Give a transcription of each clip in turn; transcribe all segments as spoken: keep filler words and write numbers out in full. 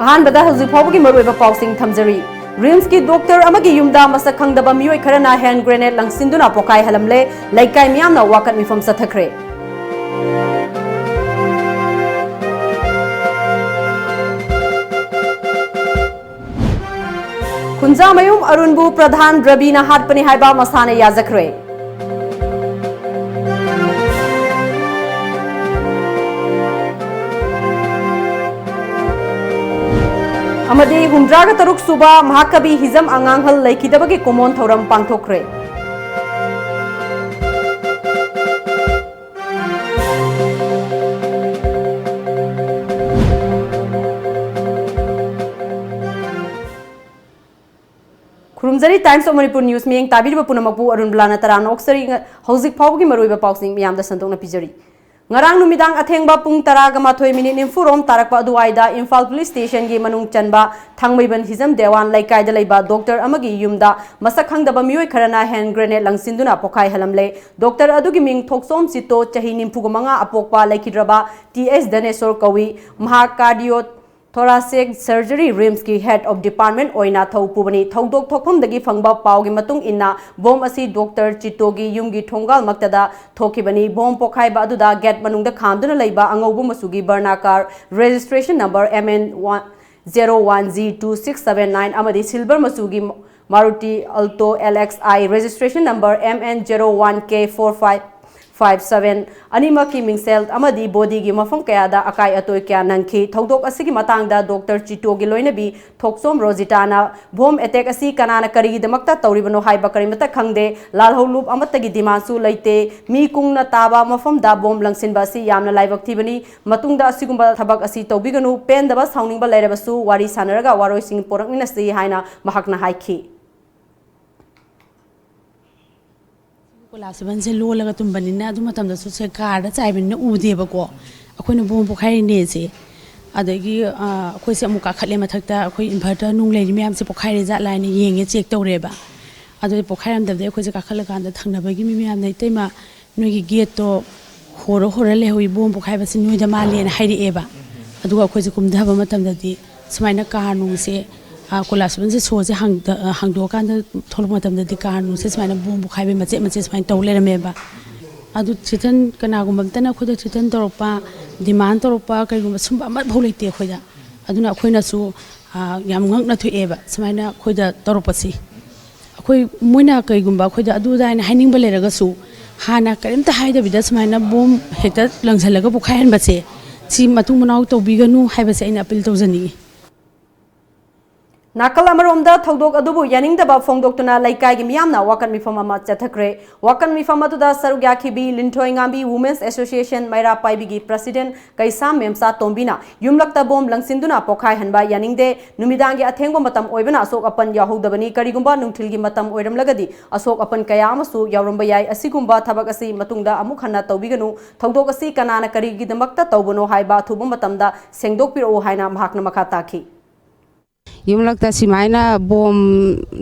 ꯑꯍꯥꯟꯕꯗ ꯍꯧꯖꯤꯛ ꯐꯥꯎꯕꯒꯤ ꯃꯔꯨꯑꯣꯏꯕ ꯄꯥꯎꯁꯤꯡ ꯊꯝꯖꯔꯤ꯫ ꯔꯤꯝꯁꯀꯤ ꯗꯣꯛꯇꯔ ꯑꯃꯒꯤ ꯌꯨꯝꯗ ꯃꯁꯛ ꯈꯪꯗꯕ ꯃꯤꯑꯣꯏ ꯈꯔꯅ ꯍꯦꯟ ꯒ꯭ꯔꯦꯅꯦꯗ ꯂꯪꯁꯤꯟꯗꯨꯅ ꯄꯣꯈꯥꯏꯍꯜꯂꯝꯂꯦ꯫ ꯂꯩꯀꯥꯏ ꯃꯤꯌꯥꯝꯅ ꯋꯥꯀꯠ ꯃꯤꯐꯝ ꯆꯠꯊꯈ꯭ꯔꯦ꯫ ꯈꯨꯟꯖꯥꯃꯌꯨꯝ ꯑꯔꯨꯟꯕꯨ ꯄ꯭ꯔꯙꯥꯟ ꯔꯕꯤꯅ ꯍꯥꯠꯄꯅꯤ ꯍꯥꯏꯕ ꯃꯁꯥꯅ ꯌꯥꯖꯈ꯭ꯔꯦ꯫ ꯑꯃꯗꯤ ꯍꯨꯝꯗ꯭ꯔꯥꯒ ꯇꯔꯨꯛ ꯁꯨꯕ ꯃꯍꯥꯀꯕꯤ ꯍꯤꯖꯝ ꯑꯉꯥꯡꯍꯜ ꯂꯩꯈꯤꯗꯕꯒꯤ ꯀꯨꯃꯣꯟ ꯊꯧꯔꯝ ꯄꯥꯡꯊꯣꯛꯈ꯭ꯔꯦ꯫ ꯈꯨꯔꯨꯝꯖꯔꯤ Times of Manipur News ꯃꯤꯠꯌꯦꯡ ꯇꯥꯕꯤꯔꯤꯕ ꯄꯨꯝꯅꯃꯛꯄꯨ ꯑꯔꯨꯟ ꯕꯂꯥꯅ ꯇꯔꯥꯝꯅ ꯑꯣꯛꯆꯔꯤ꯫ ꯉ-, ꯍꯧꯖꯤꯛ ꯐꯥꯎꯕꯒꯤ ꯃꯔꯨꯑꯣꯏꯕ ꯄꯥꯎꯁꯤꯡ ꯃꯤꯌꯥꯝꯗ ꯁꯟꯗꯣꯛꯅ ꯄꯤꯖꯔꯤ꯫ ꯉꯔꯥꯡ ꯅꯨꯃꯤꯗꯥꯡ ꯑꯊꯦꯡꯕ ꯄꯨꯡ ꯇꯔꯥꯒ ꯃꯥꯊꯣꯏ ꯃꯤꯅꯤꯠ ꯅꯤꯐꯨ ꯔꯣꯝ ꯇꯥꯔꯛꯄ ꯑꯗꯨꯋꯥꯏꯗ ꯏꯝꯐꯥꯜ ꯄꯨꯂꯤꯁ ꯁ꯭ꯇꯦꯁꯟꯒꯤ ꯃꯅꯨꯡ ꯆꯟꯕ ꯊꯥꯡꯃꯩꯕꯟ ꯍꯤꯖꯝ ꯗꯦꯋꯥꯟ ꯂꯩꯀꯥꯏꯗ ꯂꯩꯕ ꯗꯣꯛꯇꯔ ꯑꯃꯒꯤ ꯌꯨꯝꯗ ꯃꯁꯛ ꯈꯪꯗꯕ ꯃꯤꯑꯣꯏ ꯈꯔꯅ ꯍꯦꯟ ꯒ꯭ꯔꯦꯅꯦꯗ ꯂꯪꯁꯤꯟꯗꯨꯅ ꯄꯣꯈꯥꯏꯍꯜꯂꯝꯂꯦ꯫ ꯗꯣꯛꯇꯔ ꯑꯗꯨꯒꯤ ꯃꯤꯡ ꯊꯣꯛꯆꯣꯝ ꯆꯤꯠꯇꯣ, ꯆꯍꯤ ꯅꯤꯐꯨꯒ ꯃꯉꯥ ꯑꯄꯣꯛꯄ ꯂꯩꯈꯤꯗ꯭ꯔꯕ ꯇꯤ ꯑꯦꯁ ꯙꯅꯦꯁꯣꯔ ꯀꯧꯏ꯫ ꯃꯍꯥꯛ ꯀꯥꯔꯗꯤꯑꯣ ꯊꯣꯔꯥꯁꯤꯛ ꯁꯔꯖꯔꯤ ꯔꯤꯝꯁꯀꯤ ꯍꯦꯗ ꯑꯣꯐ ꯗꯤꯄꯥꯔꯠꯃꯦꯟꯠ ꯑꯣꯏꯅ ꯊꯧ ꯄꯨꯕꯅꯤ꯫ ꯊꯧꯗꯣꯛ ꯊꯣꯛꯐꯝꯗꯒꯤ ꯐꯪꯕ ꯄꯥꯎꯒꯤ ꯃꯇꯨꯡ ꯏꯟꯅ, ꯕꯣꯝ ꯑꯁꯤ ꯗꯣꯛꯇꯔ ꯆꯤꯠꯇꯣꯒꯤ ꯌꯨꯝꯒꯤ ꯊꯣꯡꯒꯥꯜꯃꯛꯇꯗ ꯊꯣꯛꯈꯤꯕꯅꯤ꯫ ꯕꯣꯝ ꯄꯣꯈꯥꯏꯕ ꯑꯗꯨꯗ ꯒꯦꯠ ꯃꯅꯨꯡꯗ ꯈꯥꯝꯗꯨꯅ ꯂꯩꯕ ꯑꯉꯧꯕ ꯃꯆꯨꯒꯤ ꯕꯔꯅꯥ car, registration number M N one, zero one G two six seven nine ꯑꯃꯗꯤ ꯁꯤꯜꯚꯔ ꯃꯆꯨꯒꯤ Maruti Alto L X I, registration number M N zero one K four five five seven, ꯑꯅꯤꯃꯛꯀꯤ ꯃꯤꯡꯁꯦꯜ ꯑꯃꯗꯤ ꯕꯣꯗꯤꯒꯤ ꯃꯐꯝ ꯀꯌꯥꯗ ꯑꯀꯥꯏ ꯑꯇꯣꯏ ꯀꯌꯥ ꯅꯪꯈꯤ꯫ ꯊꯧꯗꯣꯛ ꯑꯁꯤꯒꯤ ꯃꯇꯥꯡꯗ ꯗꯣꯛꯇꯔ ꯆꯤꯇꯣꯒꯤ ꯂꯣꯏꯅꯕꯤ ꯊꯣꯛꯆꯣꯝ ꯔꯣꯖꯤꯇꯥꯅ, "ꯕꯣꯝ ꯑꯦꯇꯦꯛ ꯑꯁꯤ ꯀꯅꯥꯅ ꯀꯔꯤꯒꯤꯗꯃꯛꯇ ꯇꯧꯔꯤꯕꯅꯣ ꯍꯥꯏꯕ ꯀꯔꯤꯃꯠꯇ ꯈꯪꯗꯦ꯫ ꯂꯥꯜꯍꯧꯂꯨꯞ ꯑꯃꯠꯇꯒꯤ ꯗꯤꯃꯥꯟꯁꯨ ꯂꯩꯇꯦ꯫ ꯃꯤ ꯀꯨꯡꯅ ꯇꯥꯕ ꯃꯐꯝꯗ ꯕꯣꯝ ꯂꯪꯁꯤꯟꯕ ꯑꯁꯤ ꯌꯥꯝꯅ ꯂꯥꯏꯕꯛ ꯊꯤꯕꯅꯤ꯫ ꯃꯇꯨꯡꯗ ꯑꯁꯤꯒꯨꯝꯕ ꯊꯕꯛ ꯑꯁꯤ ꯇꯧꯕꯤꯒꯅꯨ꯫ ꯄꯦꯟꯗꯕ, ꯁꯥꯎꯅꯤꯡꯕ ꯂꯩꯔꯕꯁꯨ ꯋꯥꯔꯤ ꯁꯥꯟꯅꯔꯒ ꯋꯥꯔꯣꯏꯁꯤꯟ ꯄꯨꯔꯛꯃꯤꯟꯅꯁꯤ" ꯍꯥꯏꯅ ꯃꯍꯥꯛꯅ ꯍꯥꯏꯈꯤ꯫ ꯀꯣꯂꯥ ꯁꯦꯚꯦꯟꯁꯦ ꯂꯣꯜꯂꯒ ꯇꯨꯝꯕꯅꯤꯅ, ꯑꯗꯨ ꯃꯇꯝꯗꯁꯨ ꯁꯦ ꯀꯥꯔꯗ ꯆꯥꯏꯕꯅꯤꯅ ꯎꯗꯦꯕꯀꯣ꯫ ꯑꯩꯈꯣꯏꯅ ꯕꯣꯝ ꯄꯣꯈꯥꯏꯔꯤꯅꯦꯁꯦ꯫ ꯑꯗꯒꯤ, ꯑ, ꯑꯩꯈꯣꯏꯁꯦ ꯑꯃꯨꯛ ꯀꯥꯈꯠꯂꯦ ꯃꯊꯛꯇ, ꯑꯩꯈꯣꯏ ꯏꯟꯚꯔꯇꯔ ꯅꯨꯡ ꯂꯩꯔꯤ ꯃꯌꯥꯝꯁꯦ ꯄꯣꯈꯥꯏꯔꯤ ꯖꯥꯠꯂꯥ ꯍꯥꯏꯅ ꯌꯦꯡꯉꯦ, ꯆꯦꯛ ꯇꯧꯔꯦꯕ꯫ ꯑꯗꯨꯗꯤ ꯄꯣꯈꯥꯏꯔꯝꯗꯕꯗꯒꯤ ꯑꯩꯈꯣꯏꯁꯦ ꯀꯥꯈꯠꯂꯀꯥꯟꯗ ꯊꯪꯅꯕꯒꯤ ꯃꯤ ꯃꯌꯥꯝꯅ, "ꯏꯇꯩꯃ, ꯅꯣꯏꯒꯤ ꯒꯦꯠꯇꯣ ꯍꯣꯔ ꯍꯣꯔ ꯂꯩꯍꯧꯏ, ꯕꯣꯝ ꯄꯣꯈꯥꯏꯕꯁꯤ ꯅꯣꯏꯗ ꯃꯥꯜꯂꯦꯅ" ꯍꯥꯏꯔꯛꯑꯦꯕ꯫ ꯑꯗꯨꯒ ꯑꯩꯈꯣꯏꯁꯦ ꯀꯨꯝꯊꯕ ꯃꯇꯝꯗꯗꯤ ꯁꯨꯃꯥꯏꯅ ꯀꯥꯔ ꯅꯨꯡꯁꯦ, ꯑ, ꯀꯣꯏꯂꯥꯁ ꯁꯤꯕꯟꯁꯦ ꯁꯣꯁꯦ ꯍꯥꯡꯗ-, ꯑ, ꯍꯥꯡꯗꯣꯛꯑꯀꯥꯟꯗ ꯊꯣꯛꯂꯛꯄ ꯃꯇꯝꯗꯗꯤ ꯀꯥꯔ ꯅꯨꯡꯁꯦ ꯁꯨꯃꯥꯏꯅ ꯕꯣꯝ ꯄꯣꯈꯥꯏꯕꯩ ꯃꯆꯦꯠ ꯃꯆꯦꯠ ꯁꯨꯃꯥꯏꯅ ꯇꯧ ꯂꯩꯔꯝꯃꯦꯕ꯫ ꯑꯗꯨ ꯆꯦꯇꯟ, ꯀꯅꯥꯒꯨꯝꯕ ꯑꯝꯇꯅ ꯑꯩꯈꯣꯏꯗ ꯆꯦꯇꯟ ꯇꯧꯔꯛꯄ, ꯗꯤꯃꯥꯟ ꯇꯧꯔꯛꯄ, ꯀꯩꯒꯨꯝꯕ ꯁꯨꯝꯕ ꯑꯃꯐꯥꯎ ꯂꯩꯇꯦ ꯑꯩꯈꯣꯏꯗ꯫ ꯑꯗꯨꯅ ꯑꯩꯈꯣꯏꯅꯁꯨ, ꯑ, ꯌꯥꯝ ꯉꯛꯅ ꯊꯣꯛꯑꯦꯕ ꯁꯨꯃꯥꯏꯅ ꯑꯩꯈꯣꯏꯗ ꯇꯧꯔꯛꯄꯁꯤ꯫ ꯑꯩꯈꯣꯏ, ꯃꯣꯏꯅ ꯀꯩꯒꯨꯝꯕ ꯑꯩꯈꯣꯏꯗ ꯑꯗꯨ ꯑꯗꯥ ꯍꯥꯏꯅ ꯍꯥꯏꯅꯤꯡꯕ ꯂꯩꯔꯒꯁꯨ, ꯍꯥꯟꯅ ꯀꯔꯤꯝꯇ ꯍꯥꯏꯗꯕꯤꯗ ꯁꯨꯃꯥꯏꯅ ꯕꯣꯝ ꯍꯦꯛꯇ ꯂꯪꯁꯤꯜꯂꯒ ꯄꯣꯈꯥꯏꯍꯟꯕꯁꯦ, ꯁꯤ ꯃꯇꯨꯡ ꯃꯅꯥꯎ ꯇꯧꯕꯤꯒꯅꯨ ꯍꯥꯏꯕꯁꯦ ꯑꯩꯅ ꯑꯄꯤꯜ ꯇꯧꯖꯅꯤꯡꯉꯤ꯫ ꯅꯥꯀꯜ ꯑꯃꯔꯣꯝꯗ, ꯊꯧꯗꯣꯛ ꯑꯗꯨꯕꯨ ꯌꯥꯅꯤꯡꯗꯕ ꯐꯣꯡꯗꯣꯛꯇꯨꯅ ꯂꯩꯀꯥꯏꯒꯤ ꯃꯤꯌꯥꯝꯅ ꯋꯥꯀꯠ ꯃꯤꯐꯝ ꯑꯃ ꯆꯠꯊꯈ꯭ꯔꯦ꯫ ꯋꯥꯀꯠ ꯃꯤꯐꯝ ꯑꯗꯨꯗ ꯁꯔꯨꯛ ꯌꯥꯈꯤꯕꯤ ꯂꯤꯟꯊꯣꯏꯉꯥꯝꯕꯤ Women's Association ꯃꯩꯔꯥ ꯄꯥꯏꯕꯤꯒꯤ president ꯀꯩꯁꯥꯝ ꯃꯦꯝꯆꯥ ꯇꯣꯝꯕꯤꯅ ꯌꯨꯝꯂꯛꯇ ꯕꯣꯝ ꯂꯪꯁꯤꯟꯗꯨꯅ ꯄꯣꯈꯥꯏꯍꯟꯕ ꯌꯥꯅꯤꯡꯗꯦ, ꯅꯨꯃꯤꯗꯥꯡꯒꯤ ꯑꯊꯦꯡꯕ ꯃꯇꯝ ꯑꯣꯏꯕꯅ ꯑꯁꯣꯛ ꯑꯄꯟ ꯌꯥꯎꯍꯧꯗꯕꯅꯤ, ꯀꯔꯤꯒꯨꯝꯕ ꯅꯨꯡꯊꯤꯜꯒꯤ ꯃꯇꯝ ꯑꯣꯏꯔꯝꯂꯒꯗꯤ ꯑꯁꯣꯛ ꯑꯄꯟ ꯀꯌꯥ ꯑꯃꯁꯨ ꯌꯥꯎꯔꯝꯕ ꯌꯥꯏ, ꯑꯁꯤꯒꯨꯝꯕ ꯊꯕꯛ ꯑꯁꯤ ꯃꯇꯨꯡꯗ ꯑꯃꯨꯛ ꯍꯟꯅ ꯇꯧꯕꯤꯒꯅꯨ, ꯊꯧꯗꯣꯛ ꯑꯁꯤ ꯀꯅꯥꯅ ꯀꯔꯤꯒꯤꯗꯃꯛꯇ ꯇꯧꯕꯅꯣ ꯍꯥꯏꯕ ꯑꯊꯨꯕ ꯃꯇꯝꯗ ꯁꯦꯡꯗꯣꯛꯄꯤꯔꯛꯎ ꯍꯥꯏꯅ ꯃꯍꯥꯛꯅ ꯃꯈꯥ ꯇꯥꯈꯤ꯫ ꯌꯨꯝꯂꯛꯇ ꯁꯨꯃꯥꯏꯅ ꯕꯣꯝ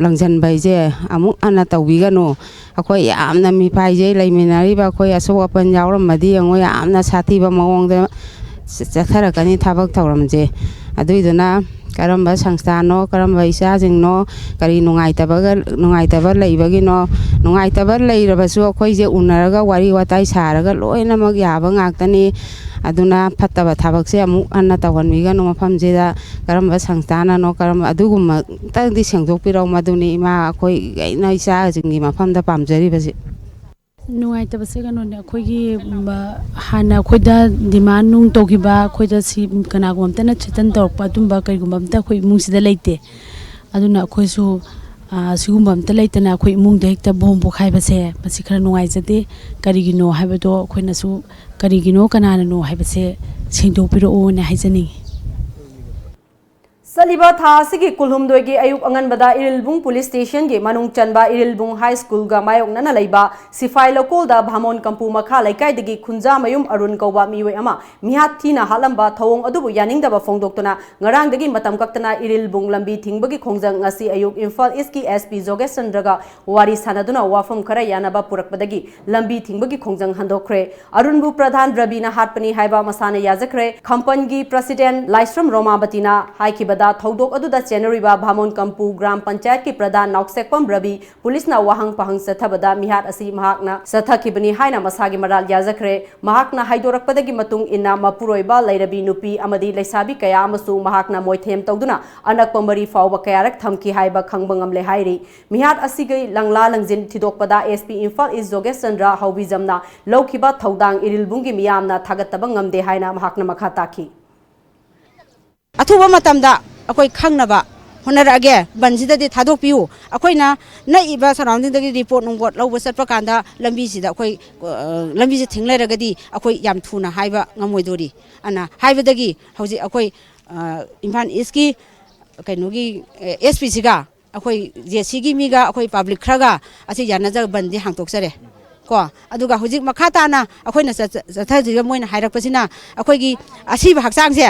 ꯂꯪꯁꯤꯟꯕ ꯍꯥꯏꯁꯦ ꯑꯃꯨꯛ ꯍꯟꯅ ꯇꯧꯕꯤꯒꯅꯨ꯫ ꯑꯩꯈꯣꯏ ꯌꯥꯝꯅ ꯃꯤꯄꯥꯏꯖꯩ, ꯂꯩꯃꯤꯟꯅꯔꯤꯕ ꯑꯩꯈꯣꯏ ꯑꯁꯣꯛ ꯑꯄꯟ ꯌꯥꯎꯔꯝꯃꯗꯤ ꯌꯦꯡꯉꯣ, ꯌꯥꯝꯅ ꯁꯥꯊꯤꯕ ꯃꯑꯣꯡꯗ ꯆꯠꯊꯔꯛꯀꯅꯤ ꯊꯕꯛ ꯊꯧꯔꯝꯁꯦ꯫ ꯑꯗꯨꯏꯗꯨꯅ ꯀꯔꯝꯕ ꯁꯪꯁꯊꯥꯟꯅꯣ, ꯀꯔꯝꯕ ꯏꯆꯥꯁꯤꯡꯅꯣ, ꯀꯔꯤ ꯅꯨꯡꯉꯥꯏꯇꯕꯒ, ꯅꯨꯡꯉꯥꯏꯇꯕ ꯂꯩꯕꯒꯤꯅꯣ? ꯅꯨꯡꯉꯥꯏꯇꯕ ꯂꯩꯔꯕꯁꯨ ꯑꯩꯈꯣꯏꯁꯦ ꯎꯅꯔꯒ ꯋꯥꯔꯤ ꯋꯥꯇꯥꯏ ꯁꯥꯔꯒ ꯂꯣꯏꯅꯃꯛ ꯌꯥꯕ ꯉꯥꯛꯇꯅꯤ꯫ ꯑꯗꯨꯅ ꯐꯠꯇꯕ ꯊꯕꯛꯁꯦ ꯑꯃꯨꯛ ꯍꯟꯅ ꯇꯧꯍꯟꯕꯤꯒꯅꯨ ꯃꯐꯝꯁꯤꯗ꯫ ꯀꯔꯝꯕ ꯁꯪꯁꯊꯥꯟꯅꯅꯣ, ꯀꯔꯝꯕ, ꯑꯗꯨꯒꯨꯝꯕꯇꯪꯗꯤ ꯁꯦꯡꯗꯣꯛꯄꯤꯔꯛꯎ꯫ ꯃꯗꯨꯅꯤ ꯏꯃꯥ, ꯑꯩꯈꯣꯏ ꯑꯩꯅ ꯏꯆꯥꯁꯤꯡꯒꯤ ꯃꯐꯝꯗ ꯄꯥꯝꯖꯔꯤꯕꯁꯤ꯫ ꯅꯨꯡꯉꯥꯏꯇꯕꯁꯦ ꯀꯩꯅꯣꯅꯦ, ꯑꯩꯈꯣꯏꯒꯤ, ꯎꯝ, ꯍꯥꯟꯅ ꯑꯩꯈꯣꯏꯗ ꯗꯤꯃꯥꯟ ꯅꯨꯡ ꯇꯧꯈꯤꯕ, ꯑꯩꯈꯣꯏꯗ ꯁꯤ ꯀꯅꯥꯒꯨꯝꯕ ꯑꯝꯇꯅ ꯊ꯭ꯔꯦꯇꯟ ꯇꯧꯔꯛꯄ, ꯑꯗꯨꯝꯕ ꯀꯩꯒꯨꯝꯕ ꯑꯝꯇ ꯑꯩꯈꯣꯏ ꯏꯃꯨꯡꯁꯤꯗ ꯂꯩꯇꯦ꯫ ꯑꯗꯨꯅ ꯑꯩꯈꯣꯏꯁꯨ, ꯑ, ꯁꯤꯒꯨꯝꯕ ꯑꯝꯇ ꯂꯩꯇꯅ ꯑꯩꯈꯣꯏ ꯏꯃꯨꯡꯗ ꯍꯦꯛꯇ ꯕꯣꯝ ꯄꯣꯈꯥꯏꯕꯁꯦ, ꯃꯁꯤ ꯈꯔ ꯅꯨꯡꯉꯥꯏꯖꯗꯦ꯫ ꯀꯔꯤꯒꯤꯅꯣ ꯍꯥꯏꯕꯗꯣ ꯑꯩꯈꯣꯏꯅꯁꯨ, ꯀꯔꯤꯒꯤꯅꯣ, ꯀꯅꯥꯅꯅꯣ ꯍꯥꯏꯕꯁꯦ ꯁꯦꯡꯗꯣꯛꯄꯤꯔꯛꯑꯣꯅ ꯍꯥꯏꯖꯅꯤꯡꯉꯤ꯫ ꯆꯠꯂꯤꯕ ꯊꯥ ꯑꯁꯤꯒꯤ ꯀꯨꯟꯍꯨꯝꯗꯣꯏꯒꯤ ꯑꯌꯨꯛ ꯑꯉꯟꯕꯗ ꯏꯔꯤꯜꯕꯨꯡ ꯄꯨꯂꯤꯁ ꯁ꯭ꯇꯦꯁꯟꯒꯤ ꯃꯅꯨꯡ ꯆꯟꯕ ꯏꯔꯤꯜꯕꯨꯡ ꯍꯥꯏ ꯁ꯭ꯀꯨꯜꯒ ꯃꯥꯌꯣꯛꯅꯅ ꯂꯩꯕ ꯁꯤꯐꯥꯏ ꯂꯧꯀꯣꯜꯗ ꯚꯥꯃꯣꯟ ꯀꯝꯄꯨ ꯃꯈꯥ ꯂꯩꯀꯥꯏꯗꯒꯤ ꯈꯨꯟꯖꯥꯃꯌꯨꯝ ꯑꯔꯨꯟ ꯀꯧꯕ ꯃꯤꯑꯣꯏ ꯑꯃ ꯃꯤꯍꯥꯠ ꯊꯤꯅ ꯍꯥꯠꯂꯝꯕ ꯊꯧꯑꯣꯡ ꯑꯗꯨꯕꯨ ꯌꯥꯅꯤꯡꯗꯕ ꯐꯣꯡꯗꯣꯛꯇꯨꯅ ꯉꯔꯥꯡꯗꯒꯤ ꯃꯇꯝ ꯀꯛꯇꯅ ꯏꯔꯤꯜꯕꯨꯡ ꯂꯝꯕꯤ ꯊꯤꯡꯕꯒꯤ ꯈꯣꯡꯖꯪ ꯉꯁꯤ ꯑꯌꯨꯛ ꯏꯝꯐꯥꯜ ꯏꯁꯀꯤ ꯑꯦꯁ ꯄꯤ ꯖꯣꯒꯦꯁ ꯆꯟꯗ꯭ꯔꯒ ꯋꯥꯔꯤ ꯁꯥꯟꯅꯗꯨꯅ ꯋꯥꯐꯝ ꯈꯔ ꯌꯥꯅꯕ ꯄꯨꯔꯛꯄꯗꯒꯤ ꯂꯝꯕꯤ ꯊꯤꯡꯕꯒꯤ ꯈꯣꯡꯖꯪ ꯍꯟꯗꯣꯛꯈ꯭ꯔꯦ꯫ ꯑꯔꯨꯟꯕꯨ ꯄ꯭ꯔꯙꯥꯟ ꯔꯕꯤꯅ ꯍꯥꯠꯄꯅꯤ ꯍꯥꯏꯕ ꯃꯁꯥꯅ ꯌꯥꯖꯈ꯭ꯔꯦ꯫ ꯈꯝꯄꯟꯒꯤ ꯄ꯭ꯔꯁꯤꯗꯦꯟ ꯂꯥꯏꯁ꯭ꯔꯝ ꯔꯣꯃꯥꯕꯇꯤꯅ ꯍꯥꯏꯈꯤꯕꯗ, ꯊꯧꯗꯣꯛ ꯑꯗꯨꯗ ꯆꯦꯟꯅꯔꯤꯕ ꯚꯥꯃꯣꯟ ꯀꯝꯄꯨ ꯒ꯭ꯔꯥꯝ ꯄꯟꯆꯥꯌꯠꯀꯤ ꯄ꯭ꯔꯙꯥꯟ ꯅꯥꯎꯁꯦꯛꯄꯝ ꯔꯕꯤ ꯄꯨꯂꯤꯁꯅ ꯋꯥꯍꯪ ꯄꯥꯍꯪ ꯆꯠꯊꯕꯗ ꯃꯤꯍꯥꯠ ꯑꯁꯤ ꯃꯍꯥꯛꯅ ꯆꯠꯊꯈꯤꯕꯅꯤ ꯍꯥꯏꯅ ꯃꯁꯥꯒꯤ ꯃꯔꯥꯜ ꯌꯥꯖꯈ꯭ꯔꯦ꯫ ꯃꯍꯥꯛꯅ ꯍꯥꯏꯗꯣꯔꯛꯄꯗꯒꯤ ꯃꯇꯨꯡ ꯏꯟꯅ ꯃꯄꯨꯔꯣꯏꯕ ꯂꯩꯔꯕꯤ ꯅꯨꯄꯤ ꯑꯃꯗꯤ ꯂꯩꯁꯥꯕꯤ ꯀꯌꯥ ꯑꯃꯁꯨ ꯃꯍꯥꯛꯅ ꯃꯣꯏꯊꯦꯝ ꯇꯧꯗꯨꯅ ꯑꯅꯛꯄ ꯃꯔꯤ ꯐꯥꯎꯕ ꯀꯌꯥꯔꯛ ꯊꯝꯈꯤ ꯍꯥꯏꯕ ꯈꯪꯕ ꯉꯝꯂꯦ ꯍꯥꯏꯔꯤ꯫ ꯃꯤꯍꯥꯠ ꯑꯁꯤꯒꯤ ꯂꯪꯂꯥ ꯂꯪꯖꯤꯟ ꯊꯤꯗꯣꯛꯄꯗ ꯑꯦꯁ ꯄꯤ ꯏꯝꯐꯥꯜ ꯏꯁ ꯖꯣꯒꯦꯁ ꯆꯟꯗ꯭ꯔ ꯍꯥꯎꯕꯤꯖꯝꯅ ꯂꯧꯈꯤꯕ ꯊꯧꯗꯥꯡ ꯏꯔꯤꯜꯕꯨꯡꯒꯤ ꯃꯤꯌꯥꯝꯅ ꯊꯥꯒꯠꯇꯕ ꯉꯝꯗꯦ ꯍꯥꯏꯅ ꯃꯍꯥꯛꯅ ꯃꯈꯥ ꯇꯥꯈꯤ꯫ ꯑꯊꯨꯕ ꯃꯇꯝꯗ ꯑꯩꯈꯣꯏ ꯈꯪꯅꯕ ꯍꯣꯠꯅꯔꯛꯑꯒꯦ꯫ ꯕꯟꯁꯤꯗꯗꯤ ꯊꯥꯗꯣꯛꯄꯤꯌꯨ꯫ ꯑꯩꯈꯣꯏꯅ ꯅꯛꯏꯕ ꯁꯔꯥꯎꯟꯗꯤꯡꯗꯒꯤ ꯔꯤꯄꯣꯔꯠ ꯅꯨꯡꯄꯣꯔꯠ ꯂꯧꯕ ꯆꯠꯄ ꯀꯥꯟꯗ ꯂꯝꯕꯤꯁꯤꯗ ꯑꯩꯈꯣꯏ, ꯑ, ꯂꯝꯕꯤꯁꯦ ꯊꯤꯡ ꯂꯩꯔꯒꯗꯤ ꯑꯩꯈꯣꯏ ꯌꯥꯝ ꯊꯨꯅ ꯍꯥꯏꯕ ꯉꯝꯃꯣꯏꯗꯣꯔꯤ꯫ ꯑꯅ ꯍꯥꯏꯕꯗꯒꯤ ꯍꯧꯖꯤꯛ ꯑꯩꯈꯣꯏ, ꯑ, ꯏꯝꯐꯥꯜ ꯏꯁꯀꯤ ꯀꯩꯅꯣꯒꯤ, ꯑꯦꯁ ꯄꯤ ꯁꯤꯒ ꯑꯩꯈꯣꯏ ꯖꯦ ꯁꯤꯒꯤ ꯃꯤꯒ ꯑꯩꯈꯣꯏ ꯄꯕ꯭ꯂꯤꯛ ꯈꯔꯒ ꯑꯁꯤ ꯌꯥꯅꯖ ꯕꯟꯗꯤ ꯍꯥꯡꯇꯣꯛꯆꯔꯦ꯫ ꯀꯣ, ꯑꯗꯨꯒ ꯍꯧꯖꯤꯛ ꯃꯈꯥ ꯇꯥꯅ ꯑꯩꯈꯣꯏꯅ ꯆꯠ-, ꯆꯠꯊꯗꯣꯏꯕ ꯃꯣꯏꯅ ꯍꯥꯏꯔꯛꯄꯁꯤꯅ ꯑꯩꯈꯣꯏꯒꯤ ꯑꯁꯤꯕ ꯍꯛꯆꯥꯡꯁꯦ,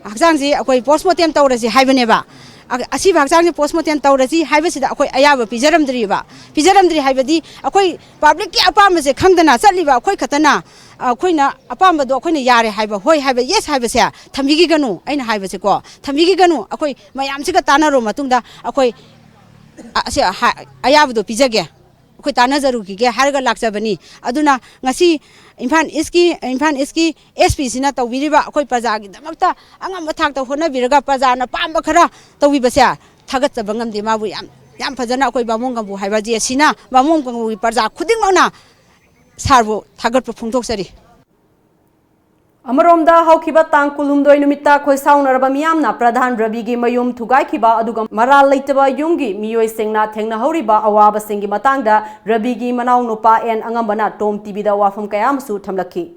ꯍꯛꯆꯥꯡꯁꯤ ꯑꯩꯈꯣꯏ ꯄꯣꯁꯃꯣꯔꯇꯦꯝ ꯇꯧꯔꯁꯤ ꯍꯥꯏꯕꯅꯦꯕ꯫ ꯑ-, ꯑꯁꯤꯕ ꯍꯛꯆꯥꯡꯁꯦ ꯄꯣꯁꯃꯣꯔꯇꯦꯝ ꯇꯧꯔꯁꯤ ꯍꯥꯏꯕꯁꯤꯗ ꯑꯩꯈꯣꯏ ꯑꯌꯥꯕ ꯄꯤꯖꯔꯝꯗ꯭ꯔꯤꯕ꯫ ꯄꯤꯖꯔꯝꯗ꯭ꯔꯤ ꯍꯥꯏꯕꯗꯤ ꯑꯩꯈꯣꯏ ꯄꯕ꯭ꯂꯤꯛꯀꯤ ꯑꯄꯥꯝꯕꯁꯦ ꯈꯪꯗꯅ ꯆꯠꯂꯤꯕ ꯑꯩꯈꯣꯏ ꯈꯛꯇꯅ ꯑꯩꯈꯣꯏꯅ ꯑꯄꯥꯝꯕꯗꯣ ꯑꯩꯈꯣꯏꯅ ꯌꯥꯔꯦ ꯍꯥꯏꯕ, ꯍꯣꯏ ꯍꯥꯏꯕ, ꯌꯦꯁ ꯍꯥꯏꯕꯁꯦ ꯊꯝꯕꯤꯈꯤꯒꯅꯨ꯫ ꯑꯩꯅ ꯍꯥꯏꯕꯁꯦꯀꯣ, ꯊꯝꯕꯤꯈꯤꯒꯅꯨ꯫ ꯑꯩꯈꯣꯏ ꯃꯌꯥꯝꯁꯤꯒ ꯇꯥꯟꯅꯔꯨ ꯃꯇꯨꯡꯗ ꯑꯩꯈꯣꯏ ꯑ-, ꯑꯁꯤ ꯍꯥ-, ꯑꯌꯥꯕꯗꯣ ꯄꯤꯖꯒꯦ, ꯑꯩꯈꯣꯏ ꯇꯥꯟꯅꯖꯔꯨꯈꯤꯒꯦ ꯍꯥꯏꯔꯒ ꯂꯥꯛꯆꯕꯅꯤ꯫ ꯑꯗꯨꯅ ꯉꯁꯤ ꯏꯝꯐꯥꯜ ꯏꯁꯀꯤ, ꯏꯝꯐꯥꯜ ꯏꯁꯀꯤ ꯑꯦꯁ ꯄꯤ ꯁꯤꯅ ꯇꯧꯕꯤꯔꯤꯕ ꯑꯩꯈꯣꯏ ꯄ꯭ꯔꯖꯥꯒꯤꯗꯃꯛꯇ ꯑꯉꯝꯕ ꯊꯥꯛꯇ ꯍꯣꯠꯅꯕꯤꯔꯒ ꯄ꯭ꯔꯖꯥꯅ ꯄꯥꯝꯕ ꯈꯔ ꯇꯧꯕꯤꯕꯁꯦ ꯊꯥꯒꯠꯆꯕ ꯉꯝꯗꯦ꯫ ꯃꯥꯕꯨ ꯌꯥꯝ, ꯌꯥꯝ ꯐꯖꯅ ꯑꯩꯈꯣꯏ ꯕꯥꯃꯣꯟ ꯀꯥꯡꯕꯨ ꯍꯥꯏꯕ ꯖꯦ ꯁꯤꯅ ꯕꯥꯃꯣꯟ ꯀꯥꯡꯕꯨꯒꯤ ꯄ꯭ꯔꯖꯥ ꯈꯨꯗꯤꯡꯃꯛꯅ ꯁꯥꯔꯕꯨ ꯊꯥꯒꯠꯄ ꯐꯣꯡꯗꯣꯛꯆꯔꯤ꯫ ꯑꯃꯔꯣꯝꯗ, ꯍꯧꯈꯤꯕ ꯇꯥꯡ ꯀꯨꯟꯍꯨꯝꯗꯣꯏ ꯅꯨꯃꯤꯠꯇ ꯈꯣꯏꯁꯥꯎꯅꯔꯕ ꯃꯤꯌꯥꯝꯅ ꯄ꯭ꯔꯙꯥꯟ ꯔꯕꯤꯒꯤ ꯃꯌꯨꯝ ꯊꯨꯒꯥꯏꯈꯤꯕ ꯑꯗꯨꯒ ꯃꯔꯥꯜ ꯂꯩꯇꯕ ꯌꯨꯝꯒꯤ ꯃꯤꯑꯣꯏꯁꯤꯡꯅ ꯊꯦꯡꯅꯍꯧꯔꯤꯕ ꯑꯋꯥꯕꯁꯤꯡꯒꯤ ꯃꯇꯥꯡꯗ ꯔꯕꯤꯒꯤ ꯃꯅꯥꯎ ꯅꯨꯄꯥ ꯑꯦꯟ ꯑꯉꯝꯕꯅ ꯇꯣꯝ ꯇꯤꯚꯤꯗ ꯋꯥꯐꯝ ꯀꯌꯥ ꯑꯃꯁꯨ ꯊꯝꯂꯛꯈꯤ꯫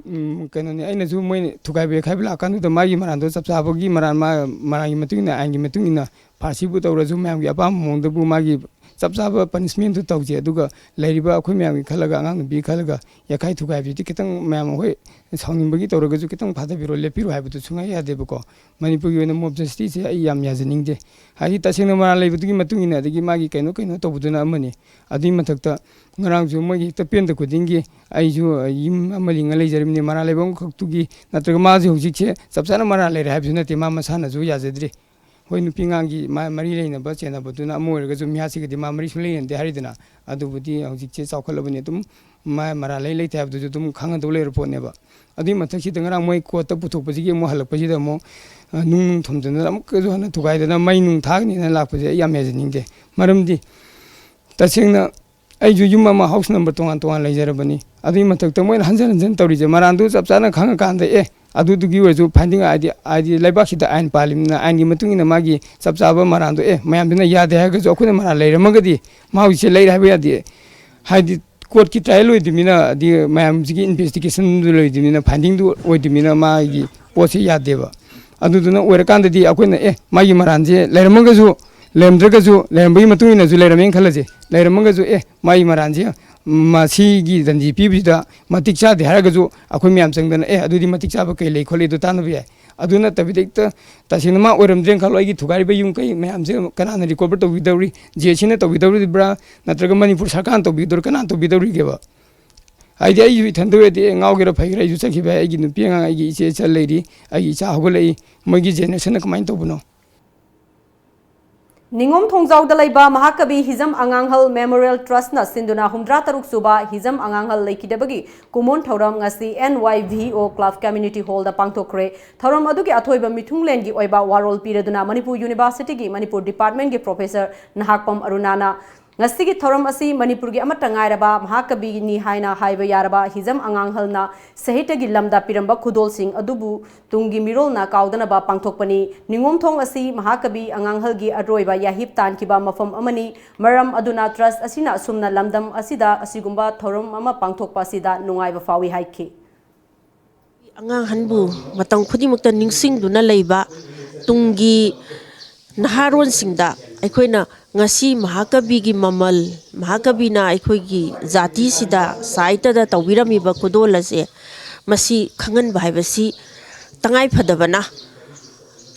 ꯎꯝ, ꯀꯩꯅꯣꯅꯤ, ꯑꯩꯅꯁꯨ ꯃꯣꯏꯅ ꯊꯨꯒꯥꯏꯕ ꯌꯩꯈꯥꯏꯕ ꯂꯥꯛꯀꯥꯟꯗꯨꯗ ꯃꯥꯒꯤ ꯃꯔꯥꯟꯗꯣ ꯆꯞ ꯆꯥꯕꯒꯤ ꯃꯔꯥꯟ, ꯃꯥ-, ꯃꯔꯥꯟꯒꯤ ꯃꯇꯨꯡ ꯏꯟꯅ, ꯑꯥꯏꯟꯒꯤ ꯃꯇꯨꯡ ꯏꯟꯅ ꯐꯥꯁꯤꯕꯨ ꯇꯧꯔꯁꯨ ꯃꯌꯥꯝꯒꯤ ꯑꯄꯥꯝꯕ ꯃꯑꯣꯡꯗꯕꯨ ꯃꯥꯒꯤ ꯆꯞ ꯆꯥꯕ punishment ꯇꯨ ꯇꯧꯁꯦ꯫ ꯑꯗꯨꯒ ꯂꯩꯔꯤꯕ ꯑꯩꯈꯣꯏ ꯃꯌꯥꯝꯒꯤ ꯈꯜꯂꯒ, ꯑꯉꯥꯡ ꯅꯨꯄꯤ ꯈꯜꯂꯒ, ꯌꯩꯈꯥꯏ ꯊꯨꯒꯥꯏꯕꯗꯨꯗꯤ ꯈꯤꯇꯪ ꯃꯌꯥꯝ ꯑꯩꯈꯣꯏ ꯁꯥꯎꯅꯤꯡꯕꯒꯤ ꯇꯧꯔꯒꯁꯨ ꯈꯤꯇꯪ ꯐꯥꯊꯕꯤꯔꯣ, ꯂꯦꯞꯄꯤꯔꯣ ꯍꯥꯏꯕꯗꯨ ꯁꯨꯡꯌꯥ ꯌꯥꯗꯦꯕꯀꯣ꯫ ꯃꯅꯤꯄꯨꯔꯒꯤ ꯑꯣꯏꯅ mob justice ꯁꯦ ꯑꯩ ꯌꯥꯝ ꯌꯥꯖꯅꯤꯡꯗꯦ꯫ ꯍꯥꯏꯗꯤ ꯇꯁꯦꯡꯅ ꯃꯔꯥꯜ ꯂꯩꯕꯗꯨꯒꯤ ꯃꯇꯨꯡ ꯏꯟꯅ, ꯑꯗꯒꯤ ꯃꯥꯒꯤ ꯀꯩꯅꯣ ꯀꯩꯅꯣ ꯇꯧꯕꯗꯨꯅ ꯑꯃꯅꯤ꯫ ꯑꯗꯨꯒꯤ ꯃꯊꯛꯇ ꯉꯔꯥꯡꯁꯨ ꯃꯣꯏꯒꯤ ꯍꯦꯛꯇ ꯄꯦꯟꯗ ꯈꯨꯗꯤꯡꯒꯤ ꯑꯩꯁꯨ, ꯑ, ꯌꯨꯝ ꯑꯃ ꯂꯤꯡꯉ ꯂꯩꯖꯔꯤꯕꯅꯤ꯫ ꯃꯔꯥꯜ ꯂꯩꯕ ꯑꯃꯈꯛꯇꯨꯒꯤ ꯅꯠꯇ꯭ꯔꯒ ꯃꯥꯁꯦ ꯍꯧꯖꯤꯛꯁꯦ ꯆꯞ ꯆꯥꯅ ꯃꯔꯥꯜ ꯂꯩꯔꯦ ꯍꯥꯏꯕꯁꯨ ꯅꯠꯇꯦ, ꯃꯥ ꯃꯁꯥꯅꯁꯨ ꯌꯥꯖꯗ꯭ꯔꯤ꯫ ꯍꯣꯏ, ꯅꯨꯄꯤ ꯑꯉꯥꯡꯒꯤ ꯃꯥ ꯃꯔꯤ ꯂꯩꯅꯕ ꯆꯦꯟꯅꯕꯗꯨꯅ ꯑꯃ ꯑꯣꯏꯔꯒꯁꯨ ꯃꯤꯌꯥꯁꯤꯒꯗꯤ ꯃꯥ ꯃꯔꯤ ꯁꯨꯡꯂꯩ ꯂꯩꯅꯗꯦ ꯍꯥꯏꯔꯤꯗꯅ꯫ ꯑꯗꯨꯕꯨꯗꯤ ꯍꯧꯖꯤꯛꯁꯦ ꯆꯥꯎꯈꯠꯂꯕꯅꯤ, ꯑꯗꯨꯝ ꯃꯥ ꯃꯔꯥꯜ ꯂꯩ ꯂꯩꯇꯦ ꯍꯥꯏꯕꯗꯨꯁꯨ ꯑꯗꯨꯝ ꯈꯪꯒꯗꯧ ꯂꯩꯔ ꯄꯣꯠꯅꯦꯕ꯫ ꯑꯗꯨꯒꯤ ꯃꯊꯛꯁꯤꯗ ꯉꯔꯥꯡ ꯃꯣꯏ court ꯇ ꯄꯨꯊꯣꯛꯄꯁꯤꯒꯤ ꯑꯃꯨꯛ ꯍꯜꯂꯛꯄꯁꯤꯗ ꯑꯃꯨꯛ, ꯑ, ꯅꯨꯡ ꯅꯨꯡ ꯊꯣꯝꯖꯤꯟꯗꯅ ꯑꯃꯨꯛꯀꯁꯨ ꯍꯟꯅ ꯊꯨꯒꯥꯏꯗꯅ ꯃꯩ ꯅꯨꯡ ꯊꯥꯒꯅꯤꯅ ꯂꯥꯛꯄꯁꯦ ꯑꯩ ꯌꯥꯝ ꯌꯥꯖꯅꯤꯡꯗꯦ꯫ ꯃꯔꯝꯗꯤ ꯇꯁꯦꯡꯅ ꯑꯩꯁꯨ ꯌꯨꯝ ꯑꯃ, house number ꯇꯣꯉꯥꯟ ꯇꯣꯉꯥꯟ ꯂꯩꯖꯔꯕꯅꯤ꯫ ꯑꯗꯨꯒꯤ ꯃꯊꯛꯇ ꯃꯣꯏꯅ ꯍꯟꯖꯟ ꯍꯟꯖꯟ ꯇꯧꯔꯤꯁꯦ, ꯃꯔꯥꯟꯗꯨ ꯆꯞ ꯆꯥꯅ ꯈꯪꯉꯀꯥꯟꯗ, ꯑꯦ, ꯑꯗꯨꯗꯨꯒꯤ ꯑꯣꯏꯔꯁꯨ finding, ꯍꯥꯏꯗꯤ, ꯍꯥꯏꯗꯤ ꯂꯩꯕꯥꯛꯁꯤꯗ ꯑꯥꯏꯟ ꯄꯥꯜꯂꯤꯕꯅꯤꯅ, ꯑꯥꯏꯟꯒꯤ ꯃꯇꯨꯡ ꯏꯟꯅ ꯃꯥꯒꯤ ꯆꯞ ꯆꯥꯕ ꯃꯔꯥꯟꯗꯣ, ꯑꯦ, ꯃꯌꯥꯝꯗꯨꯅ ꯌꯥꯗꯦ ꯍꯥꯏꯔꯒꯁꯨ ꯑꯩꯈꯣꯏꯅ ꯃꯔꯥꯟ ꯂꯩꯔꯝꯃꯒꯗꯤ ꯃꯥ ꯍꯧꯖꯤꯛꯁꯦ ꯂꯩꯔꯦ ꯍꯥꯏꯕ ꯌꯥꯗꯦ꯫ ꯍꯥꯏꯗꯤ court ꯀꯤ trial ꯂꯣꯏꯗ꯭ꯔꯤꯕꯅꯤꯅ, ꯍꯥꯏꯗꯤ ꯃꯌꯥꯝꯁꯤꯒꯤ investigation ꯗꯨ ꯂꯣꯏꯗ꯭ꯔꯤꯕꯅꯤꯅ, finding ꯗꯨ ꯑꯣꯏꯗ꯭ꯔꯤꯕꯅꯤꯅ ꯃꯥꯒꯤ ꯄꯣꯠꯁꯦ ꯌꯥꯗꯦꯕ꯫ ꯑꯗꯨꯗꯨꯅ ꯑꯣꯏꯔꯀꯥꯟꯗꯗꯤ ꯑꯩꯈꯣꯏꯅ, ꯑꯦ, ꯃꯥꯒꯤ ꯃꯔꯥꯟꯁꯦ ꯂꯩꯔꯝꯃꯒꯁꯨ, ꯂꯩꯔꯝꯗ꯭ꯔꯒꯁꯨ, ꯂꯩꯔꯝꯕꯒꯤ ꯃꯇꯨꯡ ꯏꯟꯅꯁꯨ ꯂꯩꯔꯝꯃꯦꯅ ꯈꯜꯂꯁꯦ, ꯂꯩꯔꯝꯃꯒꯁꯨ, ꯑꯦ, ꯃꯥꯒꯤ ꯃꯔꯥꯟꯁꯦ ꯃꯁꯤꯒꯤ ꯗꯟꯗꯤ ꯄꯤꯕꯁꯤꯗ ꯃꯇꯤꯛ ꯆꯥꯗꯦ ꯍꯥꯏꯔꯒꯁꯨ ꯑꯩꯈꯣꯏ ꯃꯌꯥꯝ ꯆꯪꯗꯅ, ꯑꯦ, ꯑꯗꯨꯗꯤ ꯃꯇꯤꯛ ꯆꯥꯕ ꯀꯩ ꯂꯩ ꯈꯣꯠꯂꯤ ꯑꯗꯨ ꯇꯥꯟꯅꯕ ꯌꯥꯏ꯫ ꯑꯗꯨ ꯅꯠꯇꯕꯤꯗ ꯍꯦꯛꯇ ꯇꯁꯦꯡꯅ ꯃꯥ ꯑꯣꯏꯔꯝꯗ꯭ꯔꯦꯅ ꯈꯜꯂꯣ, ꯑꯩꯒꯤ ꯊꯨꯒꯥꯏꯔꯤꯕ ꯌꯨꯝ ꯀꯩ ꯃꯌꯥꯝꯁꯦ ꯀꯅꯥꯅ recover ꯇꯧꯕꯤꯗꯧꯔꯤ? ꯖꯦ ꯁꯤꯅ ꯇꯧꯕꯤꯗꯧꯔꯤꯕ꯭ꯔꯥ? ꯅꯠꯇ꯭ꯔꯒ ꯃꯅꯤꯄꯨꯔ ꯁꯔꯀꯥꯔꯅ ꯇꯧꯕꯤꯗꯧꯔꯤ? ꯀꯅꯥꯅ ꯇꯧꯕꯤꯗꯧꯔꯤꯒꯦꯕ? ꯍꯥꯏꯗꯤ ꯑꯩꯁꯨ ꯏꯊꯟꯗ ꯑꯣꯏꯔꯗꯤ, ꯑꯦ, ꯉꯥꯎꯒꯦꯔꯥ ꯐꯩꯒꯦꯔꯥ ꯑꯩꯁꯨ ꯆꯠꯈꯤꯕ ꯌꯥꯏ꯫ ꯑꯩꯒꯤ ꯅꯨꯄꯤ ꯑꯉꯥꯡ, ꯑꯩꯒꯤ ꯏꯆꯦ ꯏꯆꯜ ꯂꯩꯔꯤ, ꯑꯩꯒꯤ ꯏꯆꯥ ꯍꯧꯒꯠꯂꯛꯏ, ꯃꯣꯏꯒꯤ generation ꯅ ꯀꯃꯥꯏꯅ ꯇꯧꯕꯅꯣ? ꯅꯤꯉꯣꯝ ꯊꯣꯡꯖꯥꯎꯗ ꯂꯩꯕ ꯃꯍꯥꯀꯕꯤ ꯍꯤꯖꯝ ꯑꯉꯥꯡꯍꯜ Memorial Trust ꯅ ꯁꯤꯟꯗꯨꯅ ꯍꯨꯝꯗ꯭ꯔꯥ ꯇꯔꯨꯛ ꯁꯨꯕ ꯍꯤꯖꯝ ꯑꯉꯥꯡꯍꯜ ꯂꯩꯈꯤꯗꯕꯒꯤ ꯀꯨꯃꯣꯟ ꯊꯧꯔꯝ ꯉꯁꯤ N Y V O Club Community Hall ꯗ ꯄꯥꯡꯊꯣꯛꯈ꯭ꯔꯦ꯫ ꯊꯧꯔꯝ ꯑꯗꯨꯒꯤ ꯑꯊꯣꯏꯕ ꯃꯤꯊꯨꯡꯂꯦꯟꯒꯤ ꯑꯣꯏꯕ ꯋꯥꯔꯣꯜ ꯄꯤꯔꯗꯨꯅ ꯃꯅꯤꯄꯨꯔ University ꯒꯤ ꯃꯅꯤꯄꯨꯔ department ꯀꯤ professor ꯅꯍꯥꯛꯄꯝ ꯑꯔꯨꯅꯥꯅ ꯉꯁꯤꯒꯤ ꯊꯧꯔꯝ ꯑꯁꯤ ꯃꯅꯤꯄꯨꯔꯒꯤ ꯑꯃꯠꯇ ꯉꯥꯏꯔꯕ ꯃꯍꯥꯀꯕꯤꯅꯤ ꯍꯥꯏꯅ ꯍꯥꯏꯕ ꯌꯥꯔꯕ ꯍꯤꯖꯝ ꯑꯉꯥꯡꯍꯜꯅ ꯁꯥꯍꯤꯇ꯭ꯌꯒꯤ ꯂꯝꯗ ꯄꯤꯔꯝꯕ ꯈꯨꯗꯣꯜꯁꯤꯡ ꯑꯗꯨꯕꯨ ꯇꯨꯡꯒꯤ ꯃꯤꯔꯣꯜꯅ ꯀꯥꯎꯗꯅꯕ ꯄꯥꯡꯊꯣꯛꯄꯅꯤ꯫ ꯅꯤꯉꯣꯝꯊꯣꯡ ꯑꯁꯤ ꯃꯍꯥꯀꯕꯤ ꯑꯉꯥꯡꯍꯜꯒꯤ ꯑꯔꯣꯏꯕ ꯌꯥꯍꯤꯞ ꯇꯥꯟꯈꯤꯕ ꯃꯐꯝ ꯑꯃꯅꯤ꯫ ꯃꯔꯝ ꯑꯗꯨꯅ trust ꯑꯁꯤꯅ ꯑꯁꯨꯝꯅ ꯂꯝꯗꯝ ꯑꯁꯤꯗ ꯑꯁꯤꯒꯨꯝꯕ ꯊꯧꯔꯝ ꯑꯃ ꯄꯥꯡꯊꯣꯛꯄ ꯑꯁꯤꯗ ꯅꯨꯡꯉꯥꯏꯕ ꯐꯥꯎꯏ ꯍꯥꯏꯈꯤ꯫ ꯑꯉꯥꯡꯍꯟꯕꯨ ꯃꯇꯝ ꯈꯨꯗꯤꯡꯃꯛꯇ ꯅꯤꯡꯁꯤꯡꯗꯨꯅ ꯂꯩꯕ ꯇꯨꯡꯒꯤ ꯅꯍꯥꯔꯣꯟꯁꯤꯡꯗ ꯑꯩꯈꯣꯏꯅ ꯉꯁꯤ ꯃꯍꯥꯀꯕꯤꯒꯤ ꯃꯃꯜ, ꯃꯍꯥꯀꯕꯤꯅ ꯑꯩꯈꯣꯏꯒꯤ ꯖꯥꯇꯤꯁꯤꯗ ꯁꯥꯍꯤꯇ꯭ꯌꯗ ꯇꯧꯕꯤꯔꯝꯃꯤꯕ ꯈꯨꯗꯣꯜ ꯑꯁꯦ, ꯃꯁꯤ ꯈꯪꯍꯟꯕ ꯍꯥꯏꯕꯁꯤ ꯇꯉꯥꯏ ꯐꯗꯕꯅ,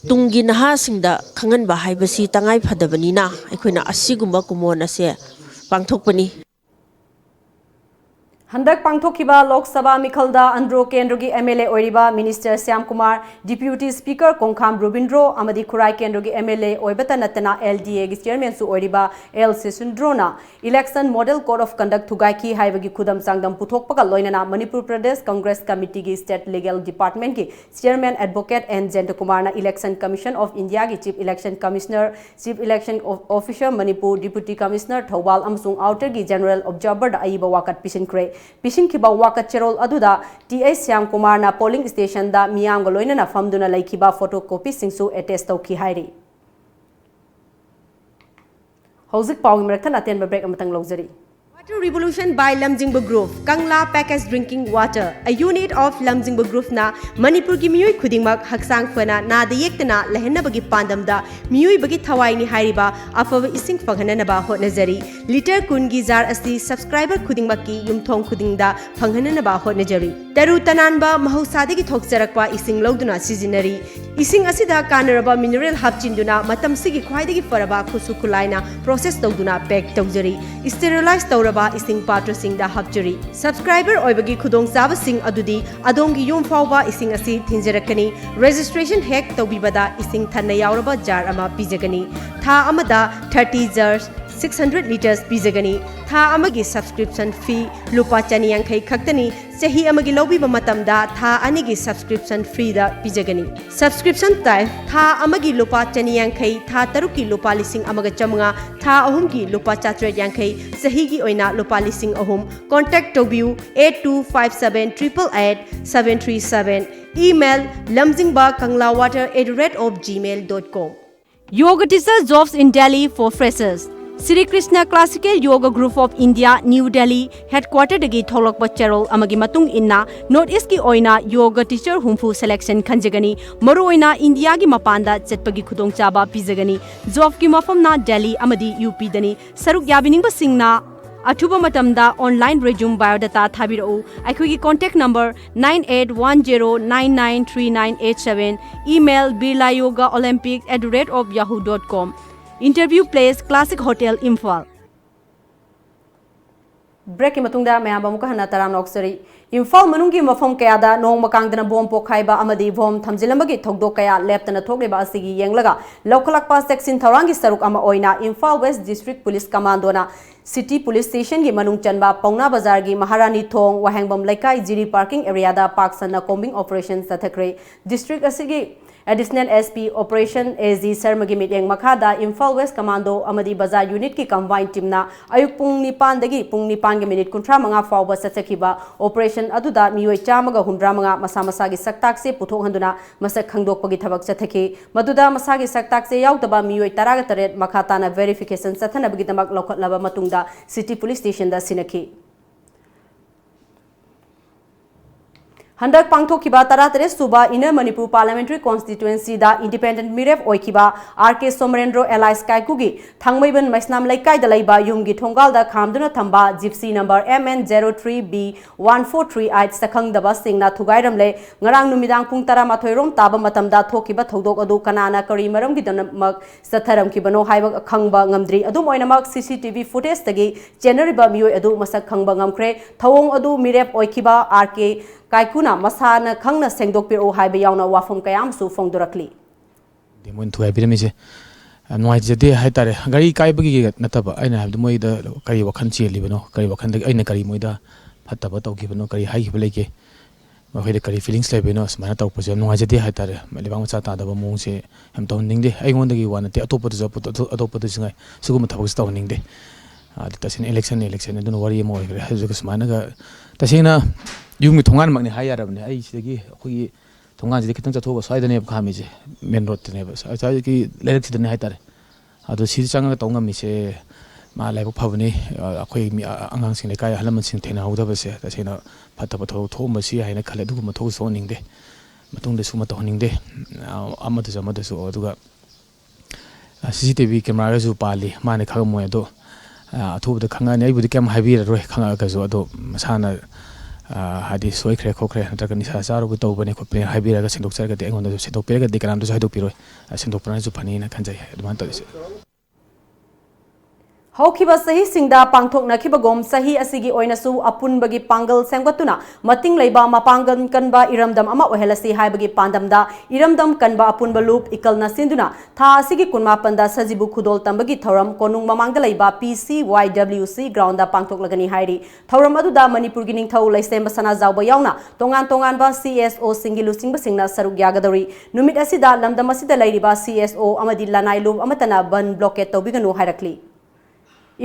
ꯇꯨꯡꯒꯤ ꯅꯍꯥꯁꯤꯡꯗ ꯈꯪꯍꯟꯕ ꯍꯥꯏꯕꯁꯤ ꯇꯉꯥꯏ ꯐꯗꯕꯅꯤꯅ ꯑꯩꯈꯣꯏꯅ ꯑꯁꯤꯒꯨꯝꯕ ꯀꯨꯝꯑꯣꯟ ꯑꯁꯦ ꯄꯥꯡꯊꯣꯛꯄꯅꯤ꯫ ꯍꯟꯗꯛ ꯄꯥꯡꯊꯣꯛꯈꯤꯕ ꯂꯣꯛ ꯁꯚꯥ ꯃꯤꯈꯜꯗ ꯑꯟꯗ꯭ꯔꯣ ꯀꯦꯟꯗ꯭ꯔꯒꯤ MLA ꯑꯣꯏꯔꯤꯕ Minister Shyam Kumar, Deputy Speaker ꯀꯣꯡꯈꯥꯝ Robindro ꯑꯃꯗꯤ ꯈꯨꯔꯥꯏ ꯀꯦꯟꯗ꯭ꯔꯒꯤ MLA ꯑꯣꯏꯕꯇ ꯅꯠꯇꯅ LDAꯒꯤ Chairmanꯁꯨ ꯑꯣꯏꯔꯤꯕ ꯑꯦꯜ ꯁꯤꯁꯨꯟꯗ꯭ꯔꯣꯅ Election Model Code of Conduct ꯊꯨꯒꯥꯏꯈꯤ ꯍꯥꯏꯕꯒꯤ ꯈꯨꯗꯝ ꯆꯥꯡꯗꯝ ꯄꯨꯊꯣꯛꯄꯒ ꯂꯣꯏꯅꯅ Manipur Pradesh Congress ꯀꯃꯤꯇꯤꯒꯤ State Legal Departmentꯀꯤ Chairman Advocate N ꯖꯌꯟꯇꯀꯨꯃꯥꯔꯅ Election Commission of Indiaꯒꯤ Chief Election Commissioner, Chief Election Officer Manipur, Deputy Commissioner Thoubal ꯑꯃꯁꯨꯡ Outerꯒꯤ General Observerꯗ ꯑꯏꯕ ꯋꯥꯀꯠ ꯄꯤꯁꯤꯟꯈ꯭ꯔꯦ꯫ ꯄꯤꯁꯤꯟꯈꯤꯕ ꯋꯥꯀꯠ ꯆꯦꯔꯣꯜ ꯑꯗꯨꯗ ꯇꯤ ꯑꯩꯆ ꯁ꯭ꯌꯥꯝꯀꯨꯃꯥꯔꯅ polling stationꯗ ꯃꯤꯌꯥꯝꯒ ꯂꯣꯏꯅꯅ ꯐꯝꯗꯨꯅ ꯂꯩꯈꯤꯕ photocopiesꯁꯤꯡꯁꯨ attach ꯇꯧꯈꯤ ꯍꯥꯏꯔꯤ꯫ ꯍꯧꯖꯤꯛ ꯄꯥꯎꯒꯤ ꯃꯔꯛ ꯊꯠꯅ ꯑꯇꯦꯟꯕ break ꯑꯃꯇꯪ ꯂꯧꯖꯔꯤ꯫ Water Revolution by Lamjingba Group, Kangla Packaged Drinking Water, a unit of Lamjingba Groupꯅ ꯃꯅꯤꯄꯨꯔꯒꯤ ꯃꯤꯑꯣꯏ ꯈꯨꯗꯤꯡꯃꯛ ꯍꯛꯆꯥꯡ ꯐꯅ ꯅꯥꯗ ꯌꯦꯛꯇꯅ ꯂꯩꯍꯟꯅꯕꯒꯤ ꯄꯥꯟꯗꯝꯗ ꯃꯤꯑꯣꯏꯕꯒꯤ ꯊꯋꯥꯏꯅꯤ ꯍꯥꯏꯔꯤꯕ ꯑꯐꯕ ꯏꯁꯤꯡ ꯐꯪꯍꯟꯅꯅꯕ ꯍꯣꯠꯅꯖꯔꯤ꯫ Litre ꯀꯨꯟꯒꯤ jar ꯑꯁꯤ subscriber ꯈꯨꯗꯤꯡꯃꯛꯀꯤ ꯌꯨꯝꯊꯣꯡ ꯈꯨꯗꯤꯡꯗ ꯐꯪꯍꯟꯅꯅꯕ ꯍꯣꯠꯅꯖꯔꯤ꯫ ꯇꯔꯨ ꯇꯅꯥꯟꯕ ꯃꯍꯧꯁꯥꯗꯒꯤ ꯊꯣꯛꯆꯔꯛꯄ ꯏꯁꯤꯡ ꯂꯧꯗꯨꯅ ꯁꯤꯖꯤꯟꯅꯔꯤ꯫ ꯏꯁꯤꯡ ꯑꯁꯤꯗ ꯀꯥꯟꯅꯔꯕ mineral ꯍꯥꯞꯆꯤꯟꯗꯨꯅ ꯃꯇꯝꯁꯤꯒꯤ ꯈ꯭ꯋꯥꯏꯗꯒꯤ ꯐꯔꯕ ꯈꯨꯠꯁꯨ ꯈꯨꯠꯂꯥꯏꯅ process ꯇꯧꯗꯨꯅ pack ꯇꯧꯖꯔꯤ꯫ Sterilize ꯇꯧꯔꯕ ꯏꯁꯤꯡ ꯄꯥꯇ꯭ꯔꯁꯤꯡꯗ ꯍꯥꯞꯆꯔꯤ꯫ Subscriber ꯑꯣꯏꯕꯒꯤ ꯈꯨꯗꯣꯡꯆꯥꯕꯁꯤꯡ ꯑꯗꯨꯗꯤ ꯑꯗꯣꯝꯒꯤ ꯌꯨꯝ ꯐꯥꯎꯕ ꯏꯁꯤꯡ ꯑꯁꯤ ꯊꯤꯟꯖꯔꯛꯀꯅꯤ꯫ Registration ꯍꯦꯛ ꯇꯧꯕꯤꯕꯗ ꯏꯁꯤꯡ ꯊꯟꯅ ꯌꯥꯎꯔꯕ jar ꯑꯃ ꯄꯤꯖꯒꯅꯤ꯫ ꯊꯥ ꯑꯃꯗ thirty jars, six hundred litres ꯄꯤꯖꯒꯅꯤ꯫ ꯊꯥ ꯑꯃꯒꯤ subscription fee ꯂꯨꯄꯥ ꯆꯅꯤ ꯌꯥꯡꯈꯩ ꯈꯛꯇꯅꯤ꯫ ꯆꯍꯤ ꯑꯃꯒꯤ ꯂꯧꯕꯤꯕ ꯃꯇꯝꯗ ꯊꯥ ꯑꯅꯤꯒꯤ subscription freeꯗ ꯄꯤꯖꯒꯅꯤ꯫ Subscription type: ꯊꯥ ꯑꯃꯒꯤ ꯂꯨꯄꯥ ꯆꯅꯤ ꯌꯥꯡꯈꯩ, ꯊꯥ ꯇꯔꯨꯛꯀꯤ ꯂꯨꯄꯥ ꯂꯤꯁꯤꯡ ꯑꯃꯒ ꯆꯥꯃꯉꯥ, ꯊꯥ ꯑꯍꯨꯝꯒꯤ ꯂꯨꯄꯥ ꯆꯥꯇ꯭ꯔꯦꯠ ꯌꯥꯡꯈꯩ, ꯆꯍꯤꯒꯤ ꯑꯣꯏꯅ ꯂꯨꯄꯥ ꯂꯤꯁꯤꯡ ꯑꯍꯨꯝ꯫ Contact ꯇꯧꯕꯤꯌꯨ eight two five seven triple eight seven three seven꯫ Email: lamjingba kangla water at the rate of gmail dot com꯫ Yoga Teacher Jobs in Delhi for Freshers. Sri Krishna Classical Yoga Group of India, New Delhi headquarter ꯗꯒꯤ ꯊꯣꯛꯂꯛꯄ ꯆꯦꯔꯣꯜ ꯑꯃꯒꯤ ꯃꯇꯨꯡ ꯏꯟꯅ North East ꯀꯤ ꯑꯣꯏꯅ ꯌꯣꯒ teacher ꯍꯨꯝꯐꯨ selection ꯈꯟꯖꯒꯅꯤ꯫ ꯃꯔꯨꯑꯣꯏꯅ ꯏꯟꯗꯤꯌꯥꯒꯤ ꯃꯄꯥꯟꯗ ꯆꯠꯄꯒꯤ ꯈꯨꯗꯣꯡꯆꯥꯕ ꯄꯤꯖꯒꯅꯤ꯫ Job ꯀꯤ ꯃꯐꯝꯅ ꯗꯦꯜꯂꯤ ꯑꯃꯗꯤ ꯌꯨ ꯄꯤ ꯗꯅꯤ꯫ ꯁꯔꯨꯛ ꯌꯥꯕꯤꯅꯤꯡꯕꯁꯤꯡꯅ ꯑꯊꯨꯕ ꯃꯇꯝꯗ online resume biodata ꯊꯥꯕꯤꯔꯛꯎ꯫ ꯑꯩꯈꯣꯏꯒꯤ contact number nine eight one zero nine nine three nine eight seven, email birlayogaolympic at the rate of yahoo dot com, interview place Classic Hotel, Imphal. Break ꯀꯤ ꯃꯇꯨꯡꯗ ꯃꯌꯥꯝ ꯑꯃꯨꯛꯀ ꯍꯟꯅ ꯇꯔꯥꯝꯅ ꯑꯣꯛꯆꯔꯤ꯫ ꯏꯝꯐꯥꯜ ꯃꯅꯨꯡꯒꯤ ꯃꯐꯝ ꯀꯌꯥꯗ ꯅꯣꯡꯃ ꯀꯥꯡꯗꯅ ꯕꯣꯝ ꯄꯣꯈꯥꯏꯕ ꯑꯃꯗꯤ ꯕꯣꯝ ꯊꯝꯖꯤꯜꯂꯝꯕꯒꯤ ꯊꯧꯗꯣꯛ ꯀꯌꯥ ꯂꯦꯞꯇꯅ ꯊꯣꯛꯂꯤꯕ ꯑꯁꯤꯒꯤ ꯌꯦꯡꯂꯒ ꯂꯧꯈꯠꯂꯛꯄ ꯆꯦꯛꯁꯤꯟ ꯊꯧꯔꯥꯡꯒꯤ ꯁꯔꯨꯛ ꯑꯃ ꯑꯣꯏꯅ Imphal West District Police Commando ꯅ City Police Station ꯒꯤ ꯃꯅꯨꯡ ꯆꯟꯕ ꯄꯧꯅꯥ ꯕꯖꯥꯔꯒꯤ ꯃꯍꯥꯔꯥꯅꯤ ꯊꯣꯡ, ꯋꯥꯍꯦꯡꯕꯝ ꯂꯩꯀꯥꯏ, ꯖꯤꯔꯤ parking area ꯗ ꯄꯥꯛ ꯁꯟꯅ combing operation ꯆꯠꯊꯈ꯭ꯔꯦ꯫ District ꯑꯁꯤꯒꯤ Additional S P Operation A G ꯁꯔꯃꯒꯤ ꯃꯤꯠꯌꯦꯡ ꯃꯈꯥꯗ Imphal West Commando ꯑꯃꯗꯤ ꯕꯖꯥꯔ unit ꯀꯤ combined team ꯅ ꯑꯌꯨꯛ ꯄꯨꯡ ꯅꯤꯄꯥꯟꯗꯒꯤ ꯄꯨꯡ ꯅꯤꯄꯥꯟꯒꯤ minute ꯀꯨꯟꯊ꯭ꯔꯥ ꯃꯉꯥ ꯐꯥꯎꯕ ꯆꯠꯊꯈꯤꯕ operation ꯑꯗꯨꯗ ꯃꯤꯑꯣꯏ ꯆꯥꯝꯃꯒ ꯍꯨꯝꯗ꯭ꯔꯥ ꯃꯉꯥ ꯃꯁꯥ ꯃꯁꯥꯒꯤ ꯁꯛꯇꯥꯛꯁꯦ ꯄꯨꯊꯣꯛꯍꯟꯗꯨꯅ ꯃꯁꯛ ꯈꯪꯗꯣꯛꯄꯒꯤ ꯊꯕꯛ ꯆꯠꯊꯈꯤ꯫ ꯃꯗꯨꯗ ꯃꯁꯥꯒꯤ ꯁꯛꯇꯥꯛꯁꯦ ꯌꯥꯎꯗꯕ ꯃꯤꯑꯣꯏ ꯇꯔꯥꯒ ꯇꯔꯦꯠ ꯃꯈꯥ ꯇꯥꯅ verification ꯆꯠꯊꯅꯕꯒꯤꯗꯃꯛ ꯂꯧꯈꯠꯂꯕ ꯃꯇꯨꯡꯗ City Police Station ꯗ ꯁꯤꯟꯅꯈꯤ꯫ ꯍꯟꯗꯛ ꯄꯥꯡꯊꯣꯛꯈꯤꯕ ꯇꯔꯥꯇꯔꯦꯠ ꯁꯨꯕ Inner Manipur Parliamentary Constituency ꯗ independent ꯃꯤꯔꯦꯞ ꯑꯣꯏꯈꯤꯕ R K Somarendro alias ꯀꯥꯏꯀꯨꯒꯤ ꯊꯥꯡꯃꯩꯕꯟ ꯃꯩꯁꯅꯥꯝ ꯂꯩꯀꯥꯏꯗ ꯂꯩꯕ ꯌꯨꯝꯒꯤ ꯊꯣꯡꯒꯥꯜꯗ ꯈꯥꯝꯗꯨꯅ ꯊꯝꯕ Gypsy number M N zero three B one four three eight ꯁꯛꯈꯪꯗꯕꯁꯤꯡꯅ ꯊꯨꯒꯥꯏꯔꯝꯂꯦ꯫ ꯉꯔꯥꯡ ꯅꯨꯃꯤꯗꯥꯡ ꯄꯨꯡ ꯇꯔꯥꯃꯥꯊꯣꯏ ꯔꯣꯝ ꯇꯥꯕ ꯃꯇꯝꯗ ꯊꯣꯛꯈꯤꯕ ꯊꯧꯗꯣꯛ ꯑꯗꯨ ꯀꯅꯥꯅ ꯀꯔꯤ ꯃꯔꯝꯒꯤꯗꯃꯛ ꯆꯠꯊꯔꯝꯈꯤꯕꯅꯣ ꯍꯥꯏꯕ ꯈꯪꯕ ꯉꯝꯗ꯭ꯔꯤ꯫ ꯑꯗꯨꯝ ꯑꯣꯏꯅꯃꯛ C C T V footage ꯇꯒꯤ ꯆꯦꯟꯅꯔꯤꯕ ꯃꯤꯑꯣꯏ ꯑꯗꯨ ꯃꯁꯛ ꯈꯪꯕ ꯉꯝꯈ꯭ꯔꯦ꯫ ꯊꯧꯑꯣꯡ ꯑꯗꯨ ꯃꯤꯔꯦꯞ ꯑꯣꯏꯈꯤꯕ R K ꯀꯥꯏꯀꯨꯅ ꯃꯁꯥꯅ ꯈꯪꯅ ꯁꯦꯡꯗꯣꯛꯄꯤꯔꯛꯎ ꯍꯥꯏꯕ ꯌꯥꯎꯅ ꯋꯥꯐꯝ ꯀꯌꯥ ꯑꯃꯁꯨ ꯐꯣꯡꯗꯣꯔꯛꯂꯤ꯫ ꯑꯗꯩ ꯃꯣꯏꯅ ꯊꯨꯒꯥꯏꯕꯤꯔꯝꯃꯤꯁꯦ ꯌꯥꯝ ꯅꯨꯡꯉꯥꯏꯖꯗꯦ ꯍꯥꯏꯇꯥꯔꯦ꯫ ꯒꯥꯔꯤ ꯀꯥꯏꯕꯒꯤ ꯅꯠꯇꯕ, ꯑꯩꯅ ꯍꯥꯏꯕꯗꯤ ꯃꯣꯏꯗ ꯀꯔꯤ ꯋꯥꯈꯜ ꯆꯦꯜꯂꯤꯕꯅꯣ, ꯀꯔꯤ ꯋꯥꯈꯜꯗꯒꯤ, ꯑꯩꯅ ꯀꯔꯤ ꯃꯣꯏꯗ ꯐꯠꯇꯕ ꯇꯧꯈꯤꯕꯅꯣ, ꯀꯔꯤ ꯍꯥꯏꯈꯤꯕ ꯂꯩꯒꯦ, ꯃꯈꯣꯏꯗ ꯀꯔꯤ feelings ꯂꯩꯕꯅꯣ, ꯁꯨꯃꯥꯏꯅ ꯇꯧꯔꯛꯄꯁꯦ ꯌꯥꯝ ꯅꯨꯡꯉꯥꯏꯖꯗꯦ ꯍꯥꯏꯇꯥꯔꯦ꯫ ꯂꯩꯕꯥꯛ ꯃꯆꯥ ꯇꯥꯗꯕ ꯃꯑꯣꯡꯁꯦ ꯌꯥꯝ ꯇꯧꯍꯟꯅꯤꯡꯗꯦ꯫ ꯑꯩꯉꯣꯟꯗꯒꯤ ꯋꯥ ꯅꯠꯇꯦ, ꯑꯇꯣꯞꯄꯗꯁꯨ, ꯑꯇꯣꯞꯄꯗꯁꯨ ꯉꯥꯏ, ꯁꯤꯒꯨꯝꯕ ꯊꯕꯛꯁꯦ ꯇꯧꯍꯟꯅꯤꯡꯗꯦ꯫ ꯑꯗꯨ ꯇꯁꯦꯡꯅ election ꯅ election ꯅꯤ, ꯑꯗꯨꯅ ꯋꯥꯔꯤ ꯑꯃ ꯑꯣꯏꯈ꯭ꯔꯦ꯫ ꯑꯗꯨꯒ ꯁꯨꯃꯥꯏꯅꯒ ꯇꯁꯦꯡꯅ ꯌꯨꯝꯒꯤ ꯊꯣꯡꯒꯥꯟꯃꯛꯅꯤ ꯍꯥꯏ ꯌꯥꯔꯕꯅꯦ꯫ ꯑꯩ ꯁꯤꯗꯒꯤ, ꯑꯩꯈꯣꯏꯒꯤ ꯊꯣꯡꯒꯥꯟꯁꯤꯗ ꯈꯤꯇꯪ ꯆꯠꯊꯣꯛꯑꯒ ꯁ꯭ꯋꯥꯏꯗꯅꯦꯕ ꯈꯥꯝꯃꯤꯁꯦ, main road ꯇꯅꯦꯕ, ꯁ꯭ꯋꯥꯏꯒꯤ ꯂꯩꯔꯛꯁꯤꯗꯅꯦ ꯍꯥꯏꯇꯥꯔꯦ꯫ ꯑꯗꯣ ꯁꯤꯗ ꯆꯪꯉꯒ ꯇꯧ ꯉꯝꯃꯤꯁꯦ ꯃꯥ ꯂꯥꯏꯕꯛ ꯐꯕꯅꯤ꯫ ꯑ, ꯑꯩꯈꯣꯏ ꯃꯤ, ꯑ, ꯑꯉꯥꯡꯁꯤꯡ, ꯂꯩꯀꯥꯏ ꯑꯍꯜ ꯂꯃꯟꯁꯤꯡ ꯊꯦꯡꯅꯍꯧꯗꯕꯁꯦ ꯇꯁꯦꯡꯅ ꯐꯠꯇꯕ ꯊꯧꯗꯣꯛ ꯊꯣꯛꯑꯝꯕꯁꯨ ꯌꯥꯏ ꯍꯥꯏꯅ ꯈꯜꯂꯦ꯫ ꯑꯗꯨꯒꯨꯝꯕ ꯊꯣꯛꯁꯨ ꯊꯣꯛꯍꯟꯅꯤꯡꯗꯦ, ꯃꯇꯨꯡꯗꯁꯨ ꯑꯃ ꯇꯧꯍꯟꯅꯤꯡꯗꯦ, ꯑ, ꯑꯃꯗꯁꯨ ꯑꯃꯗꯁꯨ꯫ ꯑꯗꯨꯒ, ꯑ, ꯁꯤ ꯁꯤ ꯇꯤ ꯚꯤ ꯀꯦꯃꯦꯔꯥꯒꯁꯨ ꯄꯥꯜꯂꯤ, ꯃꯥꯅ ꯈꯪꯉꯝꯃꯣꯏ꯫ ꯑꯗꯣ, ꯑ, ꯑꯊꯨꯕꯗ ꯈꯪꯉꯛꯑꯅꯤ꯫ ꯑꯩꯕꯨꯗꯤ ꯀꯩꯝ ꯍꯥꯏꯕꯤꯔꯔꯣꯏ ꯈꯪꯉꯛꯑꯒꯁꯨ꯫ ꯑꯗꯣ ꯃꯁꯥꯅ, ꯑ, ꯍꯥꯏꯗꯤ ꯁꯣꯏꯈ꯭ꯔꯦ ꯈꯣꯠꯈ꯭ꯔꯦ ꯅꯠꯇ꯭ꯔꯒ ꯅꯤꯁꯥ ꯆꯥꯔꯨꯕ ꯇꯧꯕꯅꯦ ꯈꯣꯠꯄꯅꯦ ꯍꯥꯏꯕꯤꯔꯒ ꯁꯦꯡꯗꯣꯛꯆꯔꯒꯗꯤ, ꯑꯩꯉꯣꯟꯗꯁꯨ ꯁꯦꯡꯗꯣꯛꯄꯤꯔꯒꯗꯤ ꯀꯅꯥꯝꯇꯁꯨ ꯍꯥꯏꯗꯣꯛꯄꯤꯔꯣꯏ꯫ ꯑ, ꯁꯦꯡꯗꯣꯛꯄꯅꯁꯨ ꯐꯅꯤꯅ ꯈꯟꯖꯩ꯫ ꯑꯗꯨꯃꯥꯏꯅ ꯇꯧꯔꯤꯁꯦ꯫ ꯍꯧꯈꯤꯕ ꯆꯍꯤꯁꯤꯡꯗ ꯄꯥꯡꯊꯣꯛꯅꯈꯤꯕꯒꯨꯝ ꯆꯍꯤ ꯑꯁꯤꯒꯤ ꯑꯣꯏꯅꯁꯨ ꯑꯄꯨꯟꯕꯒꯤ ꯄꯥꯡꯒꯜ ꯁꯦꯝꯒꯠꯇꯨꯅ ꯃꯇꯤꯡ ꯂꯩꯕ, ꯃꯄꯥꯡꯒꯜ ꯀꯟꯕ ꯏꯔꯝꯗꯝ ꯑꯃ ꯑꯣꯏꯍꯜꯂꯁꯤ ꯍꯥꯏꯕꯒꯤ ꯄꯥꯟꯗꯝꯗ ꯏꯔꯝꯗꯝ ꯀꯟꯕ ꯑꯄꯨꯟꯕ ꯂꯨꯞ ꯏꯀꯜꯅ ꯁꯤꯟꯗꯨꯅ ꯊꯥ ꯑꯁꯤꯒꯤ ꯀꯨꯟꯃꯥꯄꯟꯗ ꯁꯖꯤꯕꯨ ꯈꯨꯗꯣꯜ ꯇꯝꯕꯒꯤ ꯊꯧꯔꯝ ꯀꯣꯅꯨꯡ ꯃꯃꯥꯡꯗ ꯂꯩꯕ P C Y W C ground ꯄꯥꯡꯊꯣꯛꯂꯒꯅꯤ ꯍꯥꯏꯔꯤ꯫ ꯊꯧꯔꯝ ꯑꯗꯨꯗ ꯃꯅꯤꯄꯨꯔꯒꯤ ꯅꯤꯡꯊꯧ ꯂꯩꯁꯦꯝꯕ ꯁꯅꯥꯖꯥꯎꯕ ꯌꯥꯎꯅ ꯇꯣꯉꯥꯟ ꯇꯣꯉꯥꯟꯕ C S O ꯁꯤꯡꯒꯤ ꯂꯨꯆꯤꯡꯕꯁꯤꯡꯅ ꯁꯔꯨꯛ ꯌꯥꯒꯗꯧꯔꯤ꯫ ꯅꯨꯃꯤꯠ ꯑꯁꯤꯗ ꯂꯝꯗꯝ ꯑꯁꯤꯗ ꯂꯩꯔꯤꯕ C S O ꯑꯃꯗꯤ ꯂꯅꯥꯏ ꯂꯨꯞ ꯑꯃꯠꯇꯅ ꯕꯟ blockade ꯇꯧꯕꯤꯒꯅꯨ ꯍꯥꯏꯔꯛꯂꯤ꯫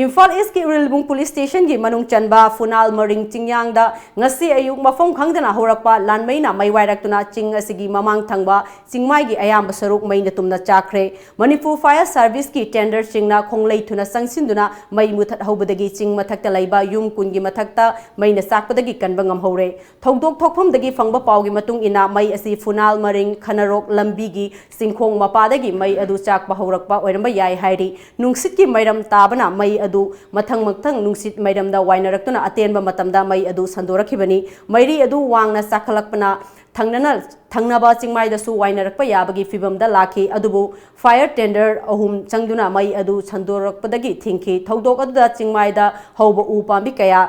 ꯏꯝꯐꯥꯜ ꯏꯁꯀꯤ ꯎꯔꯤꯜꯕꯨꯡ ꯄꯨꯂꯤꯁ ꯁ꯭ꯇꯦꯁꯟꯒꯤ ꯃꯅꯨꯡ ꯆꯟꯕ ꯐꯨꯅꯥꯜ ꯃꯔꯤꯡ ꯆꯤꯡꯌꯥꯡꯗ ꯉꯁꯤ ꯑꯌꯨꯛ ꯃꯐꯝ ꯈꯪꯗꯅ ꯍꯧꯔꯛꯄ ꯂꯥꯟꯃꯩꯅ ꯃꯩ ꯋꯥꯏꯔꯛꯇꯨꯅ ꯆꯤꯡ ꯑꯁꯤꯒꯤ ꯃꯃꯥꯡ ꯊꯪꯕ ꯆꯤꯡꯃꯥꯏꯒꯤ ꯑꯌꯥꯝꯕ ꯁꯔꯨꯛ ꯃꯩꯅ ꯇꯨꯝꯅ ꯆꯥꯛꯈ꯭ꯔꯦ꯫ ꯃꯅꯤꯄꯨꯔ Fire Serviceꯀꯤ tenderꯁꯤꯡꯅ ꯈꯣꯡꯂꯩ ꯊꯨꯅ ꯆꯪꯁꯤꯟꯗꯨꯅ ꯃꯩ ꯃꯨꯊꯠꯍꯧꯕꯗꯒꯤ ꯆꯤꯡ ꯃꯊꯛꯇ ꯂꯩꯕ ꯌꯨꯝ ꯀꯨꯟꯒꯤ ꯃꯊꯛꯇ ꯃꯩꯅ ꯆꯥꯛꯄꯗꯒꯤ ꯀꯟꯕ ꯉꯝꯍꯧꯔꯦ꯫ ꯊꯧꯗꯣꯛ ꯊꯣꯛꯐꯝꯗꯒꯤ ꯐꯪꯕ ꯄꯥꯎꯒꯤ ꯃꯇꯨꯡ ꯏꯟꯅ, ꯃꯩ ꯑꯁꯤ ꯐꯨꯅꯥꯜ ꯃꯔꯤꯡ ꯈꯅꯔꯣꯛ ꯂꯝꯕꯤꯒꯤ ꯆꯤꯡꯈꯣꯡ ꯃꯄꯥꯗꯒꯤ ꯃꯩ ꯑꯗꯨ ꯆꯥꯛꯄ ꯍꯧꯔꯛꯄ ꯑꯣꯏꯔꯝꯕ ꯌꯥꯏ ꯍꯥꯏꯔꯤ꯫ ꯅꯨꯡꯁꯤꯠꯀꯤ ꯃꯩꯔꯝ ꯇꯥꯕꯅ ꯃꯩ ꯑꯗꯨ ꯃꯊꯪ ꯃꯊꯪ ꯅꯨꯡꯁꯤꯠ ꯃꯩꯔꯝꯗ ꯋꯥꯏꯅꯔꯛꯇꯨꯅ ꯑꯇꯦꯟꯕ ꯃꯇꯝꯗ ꯃꯩ ꯑꯗꯨ ꯁꯟꯗꯣꯔꯛꯈꯤꯕꯅꯤ꯫ ꯃꯩꯔꯤ ꯑꯗꯨ ꯋꯥꯡꯅ ꯆꯥꯛꯈꯠꯂꯛꯄꯅ ꯊꯪꯅꯅ, ꯊꯪꯅꯕ ꯆꯤꯡꯃꯥꯏꯗꯁꯨ ꯋꯥꯏꯅꯔꯛꯄ ꯌꯥꯕꯒꯤ ꯐꯤꯕꯝꯗ ꯂꯥꯛꯈꯤ, ꯑꯗꯨꯕꯨ fire tender ꯑꯍꯨꯝ ꯆꯪꯗꯨꯅ ꯃꯩ ꯑꯗꯨ ꯁꯟꯗꯣꯔꯛꯄꯗꯒꯤ ꯊꯤꯡꯈꯤ꯫ ꯊꯧꯗꯣꯛ ꯑꯗꯨꯗ ꯆꯤꯡꯃꯥꯏꯗ ꯍꯧꯕ ꯎ ꯄꯥꯝꯕꯤ ꯀꯌꯥ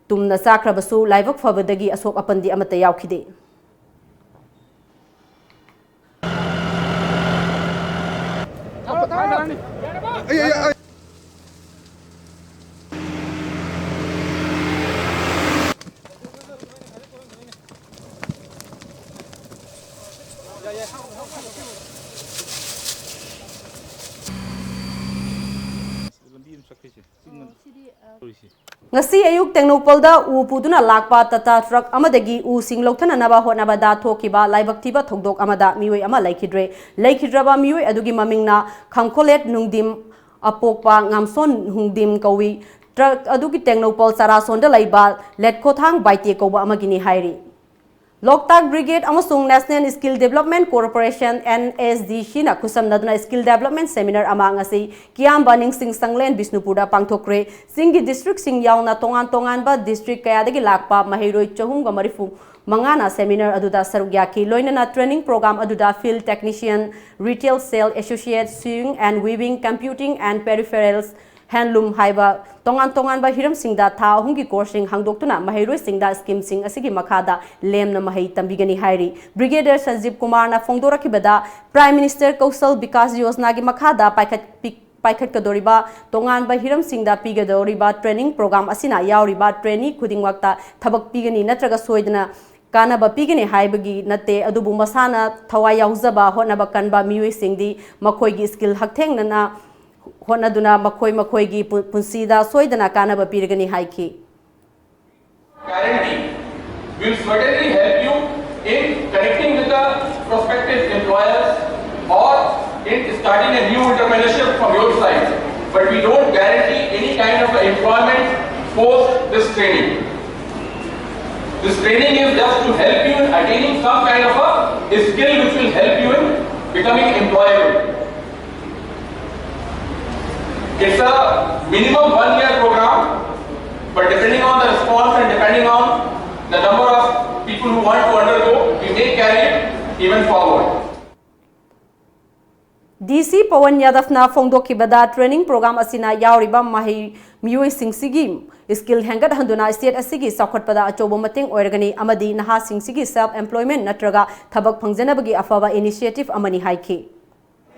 ꯇꯨꯝꯅ ꯆꯥꯛꯈ꯭ꯔꯕꯁꯨ, ꯂꯥꯏꯕꯛ ꯐꯕꯗꯒꯤ ꯑꯁꯣꯛ ꯑꯄꯟꯗꯤ ꯑꯃꯠꯇ ꯌꯥꯎꯈꯤꯗꯦ꯫ ꯂꯝꯕꯤ ꯑꯃ ꯆꯠꯈ꯭ꯔꯤꯁꯦ꯫ ꯆꯤꯡ ꯑꯃ꯫ ꯁꯤꯗꯤ, ꯑ, ꯉꯁꯤ ꯑꯌꯨꯛ ꯇꯦꯡꯅꯧꯄꯜꯗ ꯎ ꯄꯨꯗꯨꯅ ꯂꯥꯛꯄ ꯇꯥꯇꯥ ꯇ꯭ꯔꯛ ꯑꯃꯗꯒꯤ ꯎꯁꯤꯡ ꯂꯧꯊꯅꯅꯕ ꯍꯣꯠꯅꯕꯗ ꯊꯣꯛꯈꯤꯕ ꯂꯥꯏꯕꯛ ꯊꯤꯕ ꯊꯧꯗꯣꯛ ꯑꯃꯗ ꯃꯤꯑꯣꯏ ꯑꯃ ꯂꯩꯈꯤꯗ꯭ꯔꯦ꯫ ꯂꯩꯈꯤꯗ꯭ꯔꯕ ꯃꯤꯑꯣꯏ ꯑꯗꯨꯒꯤ ꯃꯃꯤꯡꯅ ꯈꯝꯈꯣꯂꯦꯠ ꯅꯨꯡꯗꯤꯝ ꯑꯄꯣꯛꯄ ꯉꯥꯝꯁꯣꯟ ꯅꯨꯡꯗꯤꯝ ꯀꯧꯏ꯫ ꯇ꯭ꯔꯛ ꯑꯗꯨꯒꯤ ꯇꯦꯡꯅꯧꯄꯜ ꯆꯔꯥꯁꯣꯟꯗ ꯂꯩꯕ ꯂꯦꯠꯈꯣꯊꯥꯡ ꯕꯥꯏꯇꯦ ꯀꯧꯕ ꯑꯃꯒꯤꯅꯤ ꯍꯥꯏꯔꯤ꯫ ꯂꯣꯛꯇꯥꯛ ꯕ꯭ꯔꯤꯒꯦꯗ ꯑꯃꯁꯨꯡ National Skill Development Corporation, NSDC ꯅ ꯈꯨꯠꯁꯝꯅꯗꯨꯅ skill development seminar ꯑꯃ ꯉꯁꯤ ꯀꯤꯌꯥꯝꯕ ꯅꯤꯡꯁꯤꯡ ꯁꯪꯂꯦꯟ ꯕꯤꯁꯅꯨꯄꯨꯔꯗ ꯄꯥꯡꯊꯣꯛꯈ꯭ꯔꯦ꯫ ꯆꯤꯡꯒꯤ district ꯁꯤꯡ ꯌꯥꯎꯅ ꯇꯣꯉꯥꯟ ꯇꯣꯉꯥꯟꯕ district ꯀꯌꯥꯗꯒꯤ ꯂꯥꯛꯄ ꯃꯍꯩꯔꯣꯏ ꯆꯍꯨꯝꯒ ꯃꯔꯤꯐꯨ ꯃꯉꯥꯅ seminar ꯑꯗꯨꯗ ꯁꯔꯨꯛ ꯌꯥꯈꯤ꯫ ꯂꯣꯏꯅꯅ training program ꯑꯗꯨꯗ field technician, retail sale associate, sewing and weaving, computing and peripherals, handloom ꯍꯥꯏꯕ ꯇꯣꯉꯥꯟ ꯇꯣꯉꯥꯟꯕ ꯍꯤꯔꯝꯁꯤꯡꯗ ꯊꯥ ꯑꯍꯨꯝꯒꯤ course ꯁꯤꯡ ꯍꯥꯡꯗꯣꯛꯇꯨꯅ ꯃꯍꯩꯔꯣꯏꯁꯤꯡꯗ scheme ꯁꯤꯡ ꯑꯁꯤꯒꯤ ꯃꯈꯥꯗ ꯂꯦꯝꯅ ꯃꯍꯩ ꯇꯝꯕꯤꯒꯅꯤ ꯍꯥꯏꯔꯤ꯫ ꯕ꯭ꯔꯤꯒꯦꯗꯤꯌꯔ ꯁꯟꯖꯤꯕ ꯀꯨꯃꯥꯔꯅ ꯐꯣꯡꯗꯣꯔꯛꯈꯤꯕꯗ, Prime Minister Kaushal Vikas Yojana ꯒꯤ ꯃꯈꯥꯗ ꯄꯥꯏꯈꯠ-, ꯄꯤ-, ꯄꯥꯏꯈꯠꯀꯗꯧꯔꯤꯕ ꯇꯣꯉꯥꯟꯕ ꯍꯤꯔꯝꯁꯤꯡꯗ ꯄꯤꯒꯗꯧꯔꯤꯕ training program ꯑꯁꯤꯅ ꯌꯥꯎꯔꯤꯕ trainee ꯈꯨꯗꯤꯡꯃꯛꯇ ꯊꯕꯛ ꯄꯤꯒꯅꯤ ꯅꯠꯇ꯭ꯔꯒ ꯁꯣꯏꯗꯅ ꯀꯥꯟꯅꯕ ꯄꯤꯒꯅꯤ ꯍꯥꯏꯕꯒꯤ ꯅꯠꯇꯦ, ꯑꯗꯨꯕꯨ ꯃꯁꯥꯅ ꯊꯋꯥꯏ ꯌꯥꯎꯖꯕ, ꯍꯣꯠꯅꯕ ꯀꯟꯕ ꯃꯤꯑꯣꯏꯁꯤꯡꯗꯤ ꯃꯈꯣꯏꯒꯤ skill ꯍꯛꯊꯦꯡꯅꯅ ꯍꯣꯠꯅꯗꯨꯅ ꯃꯈꯣꯏ ꯃꯈꯣꯏꯒꯤ ꯄꯨ-, ꯄꯨꯟꯁꯤꯗ ꯁꯣꯏꯗꯅ ꯀꯥꯟꯅꯕ ꯄꯤꯔꯒꯅꯤ ꯍꯥꯏꯈꯤ꯫ Guarantee will certainly help you in connecting with the prospective employers or in starting a new entrepreneurship from your side. But we don't guarantee any kind of employment post this training. This training is just to help you in attaining some kind of a skill which will help you in becoming employable. It's a minimum one year program, but depending on the response and depending on the number of people who want to undergo, we may carry it even forward. DC Pawan ꯌꯥꯗꯕꯅ ꯐꯣꯡꯗꯣꯛꯈꯤꯕꯗ, training program ꯑꯁꯤꯅ ꯌꯥꯎꯔꯤꯕ ꯃꯍꯩ ꯃꯤꯑꯣꯏꯁꯤꯡꯁꯤꯒꯤ skill ꯍꯦꯟꯒꯠꯍꯟꯗꯨꯅ state ꯑꯁꯤꯒꯤ ꯆꯥꯎꯈꯠꯄꯗ ꯑꯆꯧꯕ ꯃꯇꯦꯡ ꯑꯣꯏꯔꯒꯅꯤ ꯑꯃꯗꯤ ꯅꯍꯥꯁꯤꯡꯁꯤꯒꯤ self employment ꯅꯠꯇ꯭ꯔꯒ ꯊꯕꯛ ꯐꯪꯖꯅꯕꯒꯤ ꯑꯐꯕ initiative ꯑꯃꯅꯤ ꯍꯥꯏꯈꯤ꯫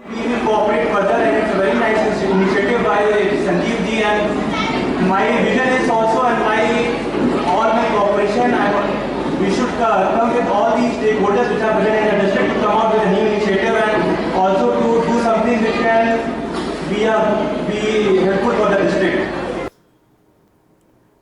We will cooperate further, and it's a very nice initi-, initiative by Sanjeev ji, and my vision is also, and my, all my cooperation, I, we should uh, come with all these stakeholders which are present in the district to come out with a new initiative and also to do something which can be a, be helpful for the district.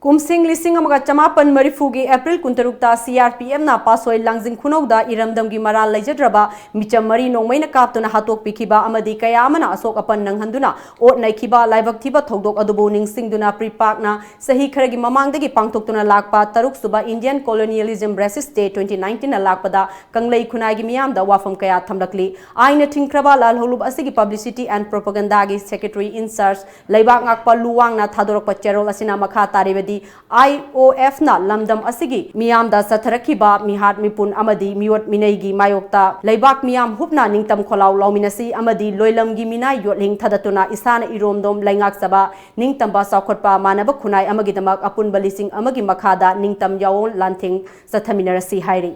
ꯀꯨꯝꯁꯤꯡ ꯂꯤꯁꯤꯡ ꯑꯃꯒ ꯆꯃꯥꯄꯟ ꯃꯔꯤꯐꯨꯒꯤ April ꯀꯨꯟꯇꯔꯨꯛꯇ C R P ꯑꯦꯐꯅ ꯄꯥꯠꯁꯣꯏ ꯂꯥꯡꯖꯤꯡ ꯈꯨꯅꯧꯗ ꯏꯔꯝꯗꯝꯒꯤ ꯃꯔꯥꯜ ꯂꯩꯖꯗ꯭ꯔꯕ ꯃꯤꯆꯝ ꯃꯔꯤ ꯅꯣꯡꯃꯩꯅ ꯀꯥꯞꯇꯨꯅ ꯍꯥꯠꯇꯣꯛꯄꯤꯈꯤꯕ ꯑꯃꯗꯤ ꯀꯌꯥ ꯑꯃꯅ ꯑꯁꯣꯛ ꯑꯄꯟ ꯅꯪꯍꯟꯗꯨꯅ ꯑꯣꯠ ꯅꯩꯈꯤꯕ ꯂꯥꯏꯕꯛ ꯊꯤꯕ ꯊꯧꯗꯣꯛ ꯑꯗꯨꯕꯨ ꯅꯤꯡꯁꯤꯡꯗꯨꯅ ꯄ꯭ꯔꯤꯄꯥꯛꯅ ꯆꯍꯤ ꯈꯔꯒꯤ ꯃꯃꯥꯡꯗꯒꯤ ꯄꯥꯡꯊꯣꯛꯇꯨꯅ ꯂꯥꯛꯄ ꯇꯔꯨꯛ ꯁꯨꯕ Indian Colonialism Resist Day twenty nineteenꯅ ꯂꯥꯛꯄꯗ ꯀꯪꯂꯩ ꯈꯨꯟꯅꯥꯏꯒꯤ ꯃꯤꯌꯥꯝꯗ ꯋꯥꯐꯝ ꯀꯌꯥ ꯊꯝꯂꯛꯂꯤ꯫ ꯑꯥꯏꯟꯅ ꯊꯤꯡꯈ꯭ꯔꯕ ꯂꯥꯜꯍꯧꯂꯨꯞ ꯑꯁꯤꯒꯤ publicity and propagandaꯒꯤ secretary in charge ꯂꯩꯕꯥꯛ ꯉꯥꯛꯄ ꯂꯨꯋꯥꯡꯅ ꯊꯥꯗꯣꯔꯛꯄ ꯆꯦꯔꯣꯜ ꯑꯁꯤꯅ ꯃꯈꯥ ꯇꯥꯔꯤꯕꯗꯤ, I O Fꯅ ꯂꯝꯗꯝ ꯑꯁꯤꯒꯤ ꯃꯤꯌꯥꯝꯗ ꯆꯠꯊꯔꯛꯈꯤꯕ ꯃꯤꯍꯥꯠ ꯃꯤꯄꯨꯟ ꯑꯃꯗꯤ ꯃꯤꯑꯣꯠ ꯃꯤꯅꯩꯒꯤ ꯃꯥꯌꯣꯛꯇ ꯂꯩꯕꯥꯛ ꯃꯤꯌꯥꯝ ꯍꯨꯞꯅ ꯅꯤꯡꯇꯝ ꯈꯣꯜꯂꯥꯎ ꯂꯥꯎꯃꯤꯟꯅꯁꯤ ꯑꯃꯗꯤ ꯂꯣꯏꯂꯝꯒꯤ ꯃꯤꯅꯥꯏ ꯌꯣꯠꯂꯤꯡ ꯊꯥꯗꯠꯇꯨꯅ ꯏꯁꯥꯅ ꯏꯔꯣꯝꯗꯣꯝ ꯂꯩꯉꯥꯛꯆꯕ ꯅꯤꯡꯇꯝꯕ ꯆꯥꯎꯈꯠꯄ ꯃꯥꯟꯅꯕ ꯈꯨꯟꯅꯥꯏ ꯑꯃꯒꯤꯗꯃꯛ ꯑꯄꯨꯟꯕ ꯂꯤꯁꯤꯡ ꯑꯃꯒꯤ ꯃꯈꯥꯗ ꯅꯤꯡꯇꯝ ꯌꯥꯑꯣꯟ ꯂꯥꯟꯊꯦꯡ ꯆꯠꯊꯃꯤꯟꯅꯔꯁꯤ ꯍꯥꯏꯔꯤ꯫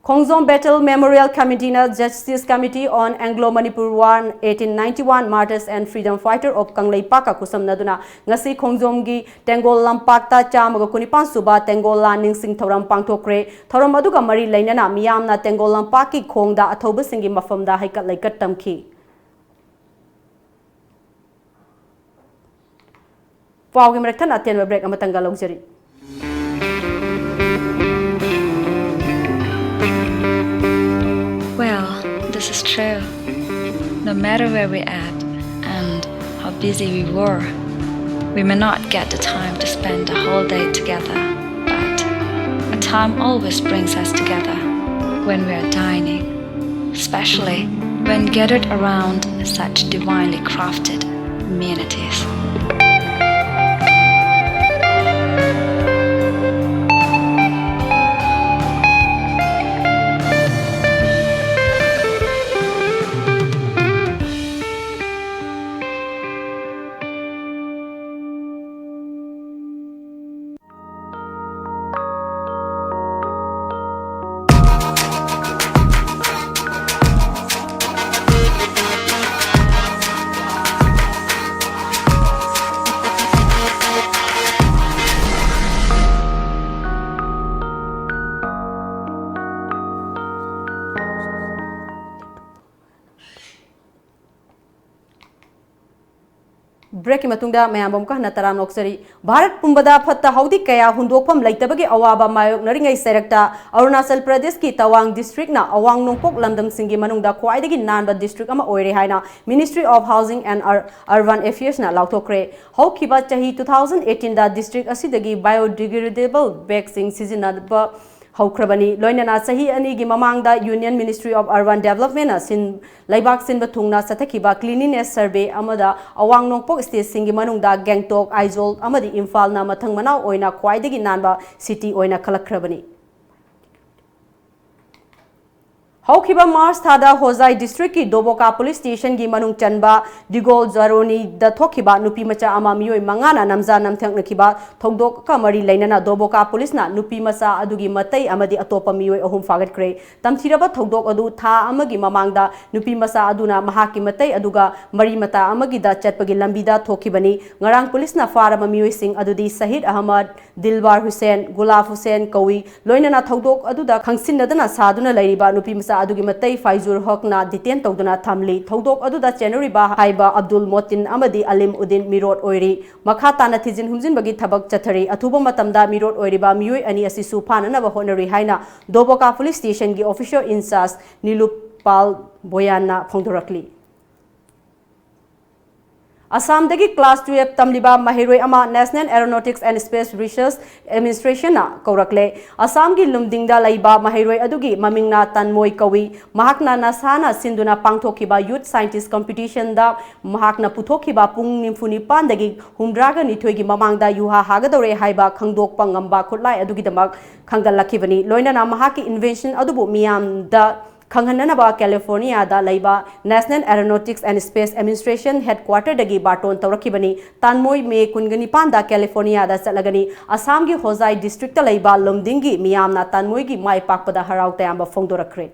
ꯈꯣꯡꯖꯣꯝ Battle Memorial Committeeꯅ Justice Committee on Anglo-Manipur War eighteen ninety-one Martyrs and Freedom Fighter of ꯀꯪꯂꯩꯄꯥꯛꯀ ꯈꯨꯠꯁꯝꯅꯗꯨꯅ ꯉꯁꯤ ꯈꯣꯡꯖꯣꯝꯒꯤ ꯇꯦꯡꯒꯣꯜ ꯂꯝꯄꯥꯛꯇ ꯆꯥꯝꯃꯒ ꯀꯨꯟꯅꯤꯄꯥꯟ ꯁꯨꯕ ꯇꯦꯡꯒꯣꯜ ꯂꯥꯟ ꯅꯤꯡꯁꯤꯡ ꯊꯧꯔꯝ ꯄꯥꯡꯊꯣꯛꯈ꯭ꯔꯦ꯫ ꯊꯧꯔꯝ ꯑꯗꯨꯒ ꯃꯔꯤ ꯂꯩꯅꯅ ꯃꯤꯌꯥꯝꯅ ꯇꯦꯡꯒꯣꯜ ꯂꯝꯄꯥꯛꯀꯤ ꯈꯣꯡꯗ ꯑꯊꯧꯕꯁꯤꯡꯒꯤ ꯃꯐꯝꯗ ꯍꯩꯀꯠ ꯂꯩꯀꯠ ꯇꯝꯈꯤ꯫ ꯄꯥꯎꯒꯤ ꯃꯔꯛ ꯊꯠꯅ ꯑꯇꯦꯟꯕ break ꯑꯃꯇꯪꯒ ꯂꯧꯖꯔꯤ꯫ Well, this is true. No matter where we at and how busy we were, we may not get the time to spend the whole day together, but a time always brings us together when we are dining, especially when gathered around such divinely crafted amenities. ꯕ꯭ꯔꯦꯛꯀꯤ ꯃꯇꯨꯡꯗ ꯃꯌꯥꯝꯕꯨ ꯑꯃꯨꯛꯀ ꯍꯟꯅ ꯇꯔꯥꯝꯅ ꯑꯣꯛꯆꯔꯤ꯫ ꯚꯥꯔꯠ ꯄꯨꯝꯕꯗ ꯐꯠꯇ ꯍꯥꯎꯗꯤ ꯀꯌꯥ ꯍꯨꯟꯗꯣꯛꯐꯝ ꯂꯩꯇꯕꯒꯤ ꯑꯋꯥꯕ ꯃꯥꯌꯣꯛꯅꯔꯤꯉꯩ ꯆꯩꯔꯛꯇ ꯑꯔꯨꯅꯥꯆꯜ ꯄ꯭ꯔꯗꯦꯁꯀꯤ ꯇꯋꯥꯡ ꯗꯤꯁꯇ꯭ꯔꯤꯛꯅ ꯑꯋꯥꯡ ꯅꯣꯡꯄꯣꯛ ꯂꯝꯗꯝꯁꯤꯡꯒꯤ ꯃꯅꯨꯡꯗ ꯈ꯭ꯋꯥꯏꯗꯒꯤ ꯅꯥꯟꯕ ꯗꯤꯁꯇ꯭ꯔꯤꯛ ꯑꯃ ꯑꯣꯏꯔꯦ ꯍꯥꯏꯅ Ministry of Housing and Ur-, Urban Affairsꯅ ꯂꯥꯎꯊꯣꯛꯈ꯭ꯔꯦ꯫ ꯍꯧꯈꯤꯕ ꯆꯍꯤ two thousand eighteenꯗ ꯗꯤꯁꯇ꯭ꯔꯤꯛ ꯑꯁꯤꯗꯒꯤ biodegradable bagꯁꯤꯡ ꯁꯤꯖꯤꯟꯅꯕ ꯍꯧꯈ꯭ꯔꯕꯅꯤ꯫ ꯂꯣꯏꯅꯅ ꯆꯍꯤ ꯑꯅꯤꯒꯤ ꯃꯃꯥꯡꯗ Union Ministry of Urban Developmentꯅ ꯁꯤꯟ-, ꯂꯩꯕꯥꯛ ꯁꯤꯟꯕ ꯊꯨꯡꯅ ꯆꯠꯊꯈꯤꯕ cleanliness survey ꯑꯃꯗ ꯑꯋꯥꯡ ꯅꯣꯡꯄꯣꯛ stateꯁꯤꯡꯒꯤ ꯃꯅꯨꯡꯗ ꯒꯦꯡꯇꯣꯛ, ꯑꯥꯏꯖꯣꯜ ꯑꯃꯗꯤ ꯏꯝꯐꯥꯜꯅ ꯃꯊꯪ ꯃꯅꯥꯎ ꯑꯣꯏꯅ ꯈ꯭ꯋꯥꯏꯗꯒꯤ ꯅꯥꯟꯕ city ꯑꯣꯏꯅ ꯈꯜꯂꯛꯈ꯭ꯔꯕꯅꯤ꯫ ꯍꯧꯈꯤꯕ ꯃꯥꯔꯆ ꯊꯥꯗ ꯍꯣꯖꯥꯏ ꯗꯤꯁꯇ꯭ꯔꯤꯛꯀꯤ ꯗꯣꯕꯣꯀꯥ ꯄꯨꯂꯤꯁ ꯁ꯭ꯇꯦꯁꯟꯒꯤ ꯃꯅꯨꯡ ꯆꯟꯕ ꯗꯤꯒꯣꯜ ꯖꯥꯔꯣꯅꯤꯗ ꯊꯣꯛꯈꯤꯕ ꯅꯨꯄꯤ ꯃꯆꯥ ꯑꯃ ꯃꯤꯑꯣꯏ ꯃꯉꯥꯅ ꯅꯝꯖꯥ ꯅꯝꯊꯛꯅꯈꯤꯕ ꯊꯧꯗꯣꯛꯀ ꯃꯔꯤ ꯂꯩꯅꯅ ꯗꯣꯕꯣꯀꯥ ꯄꯨꯂꯤꯁꯅ ꯅꯨꯄꯤ ꯃꯆꯥ ꯑꯗꯨꯒꯤ ꯃꯇꯩ ꯑꯃꯗꯤ ꯑꯇꯣꯞꯄ ꯃꯤꯑꯣꯏ ꯑꯍꯨꯝ ꯐꯥꯒꯠꯈ꯭ꯔꯦ꯫ ꯇꯝꯊꯤꯔꯕ ꯊꯧꯗꯣꯛ ꯑꯗꯨ ꯊꯥ ꯑꯃꯒꯤ ꯃꯃꯥꯡꯗ ꯅꯨꯄꯤ ꯃꯆꯥ ꯑꯗꯨꯅ ꯃꯍꯥꯛꯀꯤ ꯃꯇꯩ ꯑꯗꯨꯒ ꯃꯔꯤ ꯃꯇꯥ ꯑꯃꯒꯤꯗ ꯆꯠꯄꯒꯤ ꯂꯝꯕꯤꯗ ꯊꯣꯛꯈꯤꯕꯅꯤ꯫ ꯉꯔꯥꯡ ꯄꯨꯂꯤꯁꯅ ꯐꯥꯔꯕ ꯃꯤꯑꯣꯏꯁꯤꯡ ꯑꯗꯨꯗꯤ ꯁꯍꯤꯗ ꯑꯍꯃꯗ, ꯗꯤꯜꯕꯥꯔ ꯍꯨꯁꯦꯟ, ꯒꯨꯂꯥꯐ ꯍꯨꯁꯦꯟ ꯀꯧꯏ꯫ ꯂꯣꯏꯅꯅ ꯊꯧꯗꯣꯛ ꯑꯗꯨꯗ ꯈꯪꯁꯤꯟꯅꯗꯅ ꯁꯥꯗꯨꯅ ꯂꯩꯔꯤꯕ ꯅꯨꯄꯤ ꯃꯆꯥ ꯑꯗꯨꯒꯤ ꯃꯇꯩ ꯐꯥꯏꯖꯨꯔ ꯍꯛꯅ detain ꯇꯧꯗꯨꯅ ꯊꯝꯂꯤ꯫ ꯊꯧꯗꯣꯛ ꯑꯗꯨꯗ ꯆꯦꯟꯅꯔꯤꯕ ꯍꯥꯏꯕ ꯑꯕꯗꯨꯜ ꯃꯣꯇꯤꯟ ꯑꯃꯗꯤ ꯑꯂꯤꯝ ꯎꯗꯤꯟ ꯃꯤꯔꯣꯠ ꯑꯣꯏꯔꯤ꯫ ꯃꯈꯥ ꯇꯥꯅ ꯊꯤꯖꯤꯟ ꯍꯨꯝꯖꯤꯟꯕꯒꯤ ꯊꯕꯛ ꯆꯠꯊꯔꯤ꯫ ꯑꯊꯨꯕ ꯃꯇꯝꯗ ꯃꯤꯔꯣꯠ ꯑꯣꯏꯔꯤꯕ ꯃꯤꯑꯣꯏ ꯑꯅꯤ ꯑꯁꯤꯁꯨ ꯐꯥꯅꯅꯕ ꯍꯣꯠꯅꯔꯤ ꯍꯥꯏꯅ ꯗꯣꯕꯣꯀꯥ ꯄꯨꯂꯤꯁ ꯁ꯭ꯇꯦꯁꯟꯒꯤ officer in charge ꯅꯤꯂꯨꯄꯥꯜ ꯕꯣꯌꯥꯟꯅ ꯐꯣꯡꯗꯣꯔꯛꯂꯤ꯫ ꯑꯁꯥꯝꯗꯒꯤ class twelve ꯇꯝꯂꯤꯕ ꯃꯍꯩꯔꯣꯏ ꯑꯃ National Aeronautics and Space Research Administrationꯅ ꯀꯧꯔꯛꯂꯦ꯫ ꯑꯁꯥꯝꯒꯤ ꯂꯨꯝꯗꯤꯡꯗ ꯂꯩꯕ ꯃꯍꯩꯔꯣꯏ ꯑꯗꯨꯒꯤ ꯃꯃꯤꯡꯅ ꯇꯥꯟꯃꯣꯏ ꯀꯧꯏ꯫ ꯃꯍꯥꯛꯅ ꯅꯁꯥꯅ ꯁꯤꯟꯗꯨꯅ ꯄꯥꯡꯊꯣꯛꯈꯤꯕ Youth Scientist Competitionꯗ ꯃꯍꯥꯛꯅ ꯄꯨꯊꯣꯛꯈꯤꯕ ꯄꯨꯡ ꯅꯤꯐꯨ ꯅꯤꯄꯥꯟꯗꯒꯤ ꯍꯨꯝꯗ꯭ꯔꯥꯒ ꯅꯤꯊꯣꯏꯒꯤ ꯃꯃꯥꯡꯗ ꯌꯨꯍꯥ ꯍꯥꯒꯗꯧꯔꯦ ꯍꯥꯏꯕ ꯈꯪꯗꯣꯛꯄ ꯉꯝꯕ ꯈꯨꯠꯂꯥꯏ ꯑꯗꯨꯒꯤꯗꯃꯛ ꯈꯪꯒꯠꯂꯛꯈꯤꯕꯅꯤ꯫ ꯂꯣꯏꯅꯅ ꯃꯍꯥꯛꯀꯤ invention ꯑꯗꯨꯕꯨ ꯃꯤꯌꯥꯝꯗ ꯈꯪꯍꯟꯅꯅꯕ ꯀꯦꯂꯤꯐꯣꯔꯅꯤꯌꯥꯗ ꯂꯩꯕ National Aeronautics and Space Administration headquarterꯗꯒꯤ ꯕꯥꯔꯇꯣꯟ ꯇꯧꯔꯛꯈꯤꯕꯅꯤ꯫ ꯇꯥꯟꯃꯣꯏ ꯃꯦ ꯀꯨꯟꯒ ꯅꯤꯄꯥꯟꯗ ꯀꯦꯂꯤꯐꯣꯔꯅꯤꯌꯥꯗ ꯆꯠꯂꯒꯅꯤ꯫ ꯑꯁꯥꯝꯒꯤ ꯍꯣꯖꯥꯏ ꯗꯤꯁꯇ꯭ꯔꯤꯛꯇ ꯂꯩꯕ ꯂꯨꯝꯗꯤꯡꯒꯤ ꯃꯤꯌꯥꯝꯅ ꯇꯥꯟꯃꯣꯏꯒꯤ ꯃꯥꯏ ꯄꯥꯛꯄꯗ ꯍꯔꯥꯎ ꯇꯌꯥꯝꯕ ꯐꯣꯡꯗꯣꯔꯛꯈ꯭ꯔꯦ꯫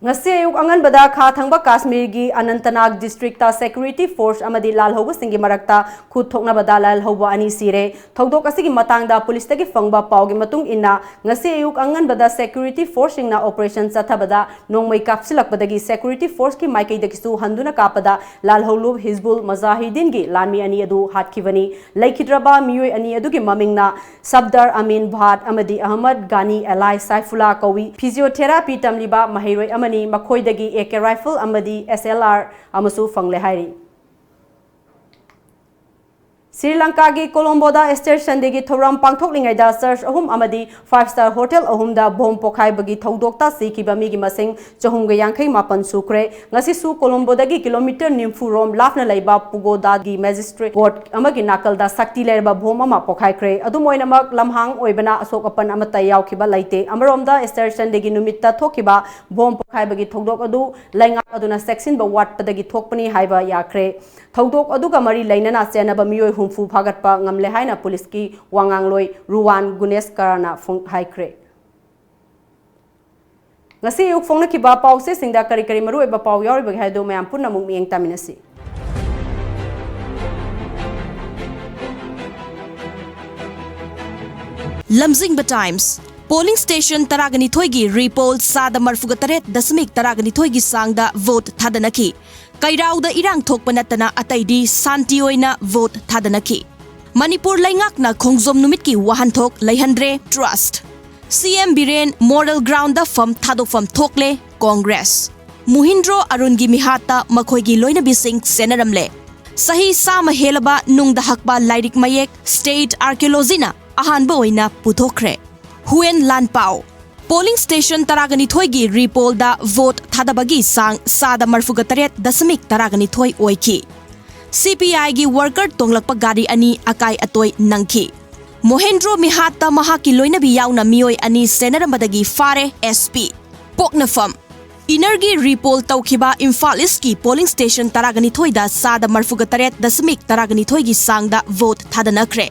ꯉꯁꯤ ꯑꯌꯨꯛ ꯑꯉꯟꯕꯗ ꯈꯥ ꯊꯪꯕ ꯀꯥꯁꯃꯤꯔꯒꯤ ꯑꯅꯟꯇꯅꯥꯒ ꯗꯤꯁꯇ꯭ꯔꯤꯛꯇ ꯁꯦꯀ꯭ꯌꯨꯔꯤꯇꯤ ꯐꯣꯔꯁ ꯑꯃꯗꯤ ꯂꯥꯜꯍꯧꯕꯁꯤꯡꯒꯤ ꯃꯔꯛꯇ ꯈꯨꯠ ꯊꯣꯛꯅꯕꯗ ꯂꯥꯜꯍꯧꯕ ꯑꯅꯤ ꯁꯤꯔꯦ꯫ ꯊꯧꯗꯣꯛ ꯑꯁꯤꯒꯤ ꯃꯇꯥꯡꯗ ꯄꯨꯂꯤꯁꯇꯒꯤ ꯐꯪꯕ ꯄꯥꯎꯒꯤ ꯃꯇꯨꯡ ꯏꯟꯅ, ꯉꯁꯤ ꯑꯌꯨꯛ ꯑꯉꯟꯕꯗ ꯁꯦꯀ꯭ꯌꯨꯔꯤꯇꯤ ꯐꯣꯔꯁꯁꯤꯡꯅ ꯑꯣꯄꯔꯦꯁꯟ ꯆꯠꯊꯕꯗ ꯅꯣꯡꯃꯩ ꯀꯥꯞꯁꯤꯜꯂꯛꯄꯗꯒꯤ ꯁꯦꯀ꯭ꯌꯨꯔꯤꯇꯤ ꯐꯣꯔꯁꯀꯤ ꯃꯥꯏꯀꯩꯗꯒꯤꯁꯨ ꯍꯟꯗꯨꯅ ꯀꯥꯞꯄꯗ ꯂꯥꯜꯍꯧꯂꯨꯞ ꯍꯤꯖꯕꯨꯜ ꯃꯖꯥꯍꯤꯗꯤꯟꯒꯤ ꯂꯥꯟꯃꯤ ꯑꯅꯤ ꯑꯗꯨ ꯍꯥꯠꯈꯤꯕꯅꯤ꯫ ꯂꯩꯈꯤꯗ꯭ꯔꯕ ꯃꯤꯑꯣꯏ ꯑꯅꯤ ꯑꯗꯨꯒꯤ ꯃꯃꯤꯡꯅ ꯁꯕꯗꯔ ꯑꯃꯤꯟ ꯚꯥꯠ ꯑꯃꯗꯤ ꯑꯍꯃꯗ ꯒꯥꯅꯤ ꯑꯦꯂꯥꯏ ꯁꯥꯏꯐꯨꯂꯥ ꯀꯧꯏ꯫ ꯐꯤꯖꯤꯑꯣꯊꯦꯔꯥꯄꯤ ꯇꯝꯂꯤꯕ ꯃꯍꯩꯔꯣꯏ ꯑꯃꯅꯤ꯫ ꯃꯈꯣꯏꯗꯒꯤ ꯑꯦ ꯀꯦ ꯔꯥꯏꯐꯜ ꯑꯃꯗꯤ ꯑꯦꯁ ꯑꯦꯜ ꯑꯥꯔ ꯑꯃꯁꯨ ꯐꯪꯂꯦ ꯍꯥꯏꯔꯤ꯫ ꯁ꯭ꯔꯤ ꯂꯪꯀꯥꯒꯤ ꯀꯣꯂꯣꯝꯕꯣꯗ ꯏꯁꯇꯔ ꯁꯟꯗꯦꯒꯤ ꯊꯧꯔꯝ ꯄꯥꯡꯊꯣꯛꯂꯤꯉꯩꯗ ꯆꯔꯆ ꯑꯍꯨꯝ ꯑꯃꯗꯤ ꯐꯥꯏꯚ ꯁ꯭ꯇꯥꯔ ꯍꯣꯇꯦꯜ ꯑꯍꯨꯝꯗ ꯕꯣꯝ ꯄꯣꯈꯥꯏꯕꯒꯤ ꯊꯧꯗꯣꯛꯇ ꯁꯤꯈꯤꯕ ꯃꯤꯒꯤ ꯃꯁꯤꯡ ꯆꯍꯨꯝꯒ ꯌꯥꯡꯈꯩ ꯃꯥꯄꯟ ꯁꯨꯈ꯭ꯔꯦ꯫ ꯉꯁꯤꯁꯨ ꯀꯣꯂꯣꯝꯕꯣꯗꯒꯤ ꯀꯤꯂꯣꯃꯤꯇꯔ ꯅꯤꯐꯨ ꯔꯣꯝ ꯂꯥꯞꯅ ꯂꯩꯕ ꯄꯨꯒꯣꯗꯥꯒꯤ ꯃꯦꯖꯤꯁꯇ꯭ꯔꯦꯠ ꯀꯣꯔꯠ ꯑꯃꯒꯤ ꯅꯥꯀꯜꯗ ꯁꯛꯇꯤ ꯂꯩꯔꯕ ꯕꯣꯝ ꯑꯃ ꯄꯣꯈꯥꯏꯈ꯭ꯔꯦ꯫ ꯑꯗꯨꯝ ꯑꯣꯏꯅꯃꯛ, ꯂꯝꯍꯥꯡ ꯑꯣꯏꯕꯅ ꯑꯁꯣꯛ ꯑꯄꯟ ꯑꯃꯠꯇ ꯌꯥꯎꯈꯤꯕ ꯂꯩꯇꯦ꯫ ꯑꯃꯔꯣꯝꯗ, ꯏꯁꯇꯔ ꯁꯟꯗꯦꯒꯤ ꯅꯨꯃꯤꯠꯇ ꯊꯣꯛꯈꯤꯕ ꯕꯣꯝ ꯄꯣꯈꯥꯏꯕꯒꯤ ꯊꯧꯗꯣꯛ ꯑꯗꯨ ꯂꯩꯉꯥꯛ ꯑꯗꯨꯅ ꯆꯦꯛꯁꯤꯟꯕ ꯋꯥꯠꯄꯗꯒꯤ ꯊꯣꯛꯄꯅꯤ ꯍꯥꯏꯕ ꯌꯥꯈ꯭ꯔꯦ꯫ ꯊꯧꯗꯣꯛ ꯑꯗꯨꯒ ꯃꯔꯤ ꯂꯩꯅꯅ ꯆꯦꯟꯅꯕ ꯃꯤꯑꯣꯏ ꯍꯨꯝꯐꯨ ꯐꯥꯒꯠꯄ ꯉꯝꯂꯦ ꯍꯥꯏꯅ ꯄꯨꯂꯤꯁꯀꯤ ꯋꯥꯉꯥꯡꯂꯣꯏ ꯔꯨꯋꯥꯟ ꯒꯨꯅꯦꯁꯀꯔꯅ ꯐꯣꯡ-, ꯍꯥꯏꯈ꯭ꯔꯦ꯫ ꯉꯁꯤ ꯑꯌꯨꯛ ꯐꯣꯡꯅꯈꯤꯕ ꯄꯥꯎꯆꯦꯁꯤꯡꯗ ꯀꯔꯤ ꯀꯔꯤ ꯃꯔꯨꯑꯣꯏꯕ ꯄꯥꯎ ꯌꯥꯎꯔꯤꯕꯒꯦ ꯍꯥꯏꯕꯗꯨ ꯃꯌꯥꯝ ꯄꯨꯟꯅ ꯑꯃꯨꯛ ꯃꯤꯠꯌꯦꯡ ꯇꯥꯃꯤꯟꯅꯁꯤ꯫ ꯂꯝꯖꯤꯡꯕ ꯇꯥꯏꯝꯁ꯫ ꯄꯣꯂꯤꯡ ꯁ꯭ꯇꯦꯁꯟ ꯇꯔꯥꯒ ꯅꯤꯊꯣꯏꯒꯤ ꯔꯤꯄꯣꯜ ꯆꯥꯗ ꯃꯔꯐꯨꯒ ꯇꯔꯦꯠ ꯗꯁꯃꯤꯛ ꯇꯔꯥꯒ ꯅꯤꯊꯣꯏꯒꯤ ꯆꯥꯡꯗ ꯚꯣꯠ ꯊꯥꯗꯅꯈꯤ꯫ ꯀꯩꯔꯥꯎꯗ ꯏꯔꯥꯡ ꯊꯣꯛꯄ ꯅꯠꯇꯅ ꯑꯇꯩꯗꯤ ꯁꯥꯟꯇꯤ ꯑꯣꯏꯅ ꯚꯣꯠ ꯊꯥꯗꯅꯈꯤ꯫ ꯃꯅꯤꯄꯨꯔ ꯂꯩꯉꯥꯛꯅ ꯈꯣꯡꯖꯣꯝ ꯅꯨꯃꯤꯠꯀꯤ ꯋꯥꯍꯟꯊꯣꯛ ꯂꯩꯍꯟꯗ꯭ꯔꯦ ꯇ꯭ꯔꯁꯠ꯫ ꯁꯤ ꯑꯦꯝ ꯕꯤꯔꯦꯟ ꯃꯣꯗꯦꯜ ꯒ꯭ꯔꯥꯎꯟꯗ ꯐꯝ ꯊꯥꯗꯣꯛꯐꯝ ꯊꯣꯛꯂꯦ ꯀꯣꯡꯒ꯭ꯔꯦꯁ꯫ ꯃꯨꯍꯤꯟꯗ꯭ꯔꯣ ꯑꯔꯨꯟꯒꯤ ꯃꯤꯍꯥꯠꯇ ꯃꯈꯣꯏꯒꯤ ꯂꯣꯏꯅꯕꯤꯁꯤꯡ ꯆꯦꯟꯅꯔꯝꯂꯦ꯫ ꯆꯍꯤ ꯆꯥꯝꯃ ꯍꯦꯜꯂꯕ ꯅꯨꯡꯗ ꯍꯛꯄ ꯂꯥꯏꯔꯤꯛ ꯃꯌꯦꯛ ꯁ꯭ꯇꯦꯠ ꯑꯥꯔꯀꯤꯑꯣꯂꯣꯖꯤꯅ ꯑꯍꯥꯟꯕ ꯑꯣꯏꯅ ꯄꯨꯊꯣꯛꯈ꯭ꯔꯦ꯫ ꯍꯨꯌꯦꯟ ꯂꯥꯟꯄꯥꯎ꯫ ꯄꯣꯂꯤꯡ ꯁ꯭ꯇꯦꯁꯟ ꯇꯔꯥꯒ ꯅꯤꯊꯣꯏꯒꯤ ꯔꯤꯄꯣꯜꯗ ꯚꯣꯠ ꯊꯥꯗꯕꯒꯤ ꯆꯥꯡ ꯆꯥꯗ ꯃꯔꯐꯨꯒ ꯇꯔꯦꯠ ꯗꯁꯃꯤꯛ ꯇꯔꯥꯒ ꯅꯤꯊꯣꯏ ꯑꯣꯏꯈꯤ꯫ ꯁꯤ ꯄꯤ ꯑꯥꯏꯒꯤ ꯋꯥꯔꯀꯔ ꯇꯣꯡꯂꯛꯄ ꯒꯥꯔꯤ ꯑꯅꯤ ꯑꯀꯥꯏ ꯑꯇꯣꯏ ꯅꯪꯈꯤ꯫ ꯃꯣꯍꯦꯟꯗ꯭ꯔꯣ ꯃꯤꯍꯥꯠꯇ ꯃꯍꯥꯛꯀꯤ ꯂꯣꯏꯅꯕꯤ ꯌꯥꯎꯅ ꯃꯤꯑꯣꯏ ꯑꯅꯤ ꯆꯦꯟꯅꯔꯝꯕꯗꯒꯤ ꯐꯥꯔꯦ ꯑꯦꯁ ꯄꯤ꯫ ꯄꯣꯛꯅꯐꯝ꯫ ꯏꯟꯅꯔꯒꯤ ꯔꯤꯄꯣꯜ ꯇꯧꯈꯤꯕ ꯏꯝꯐꯥꯜ ꯏꯁꯀꯤ ꯄꯣꯂꯤꯡ ꯁ꯭ꯇꯦꯁꯟ ꯇꯔꯥꯒ ꯅꯤꯊꯣꯏꯗ ꯆꯥꯗ ꯃꯔꯐꯨꯒ ꯇꯔꯦꯠ ꯗꯁꯃꯤꯛ ꯇꯔꯥꯒ ꯅꯤꯊꯣꯏꯒꯤ ꯆꯥꯡꯗ ꯚꯣꯠ ꯊꯥꯗꯅꯈ꯭ꯔꯦ꯫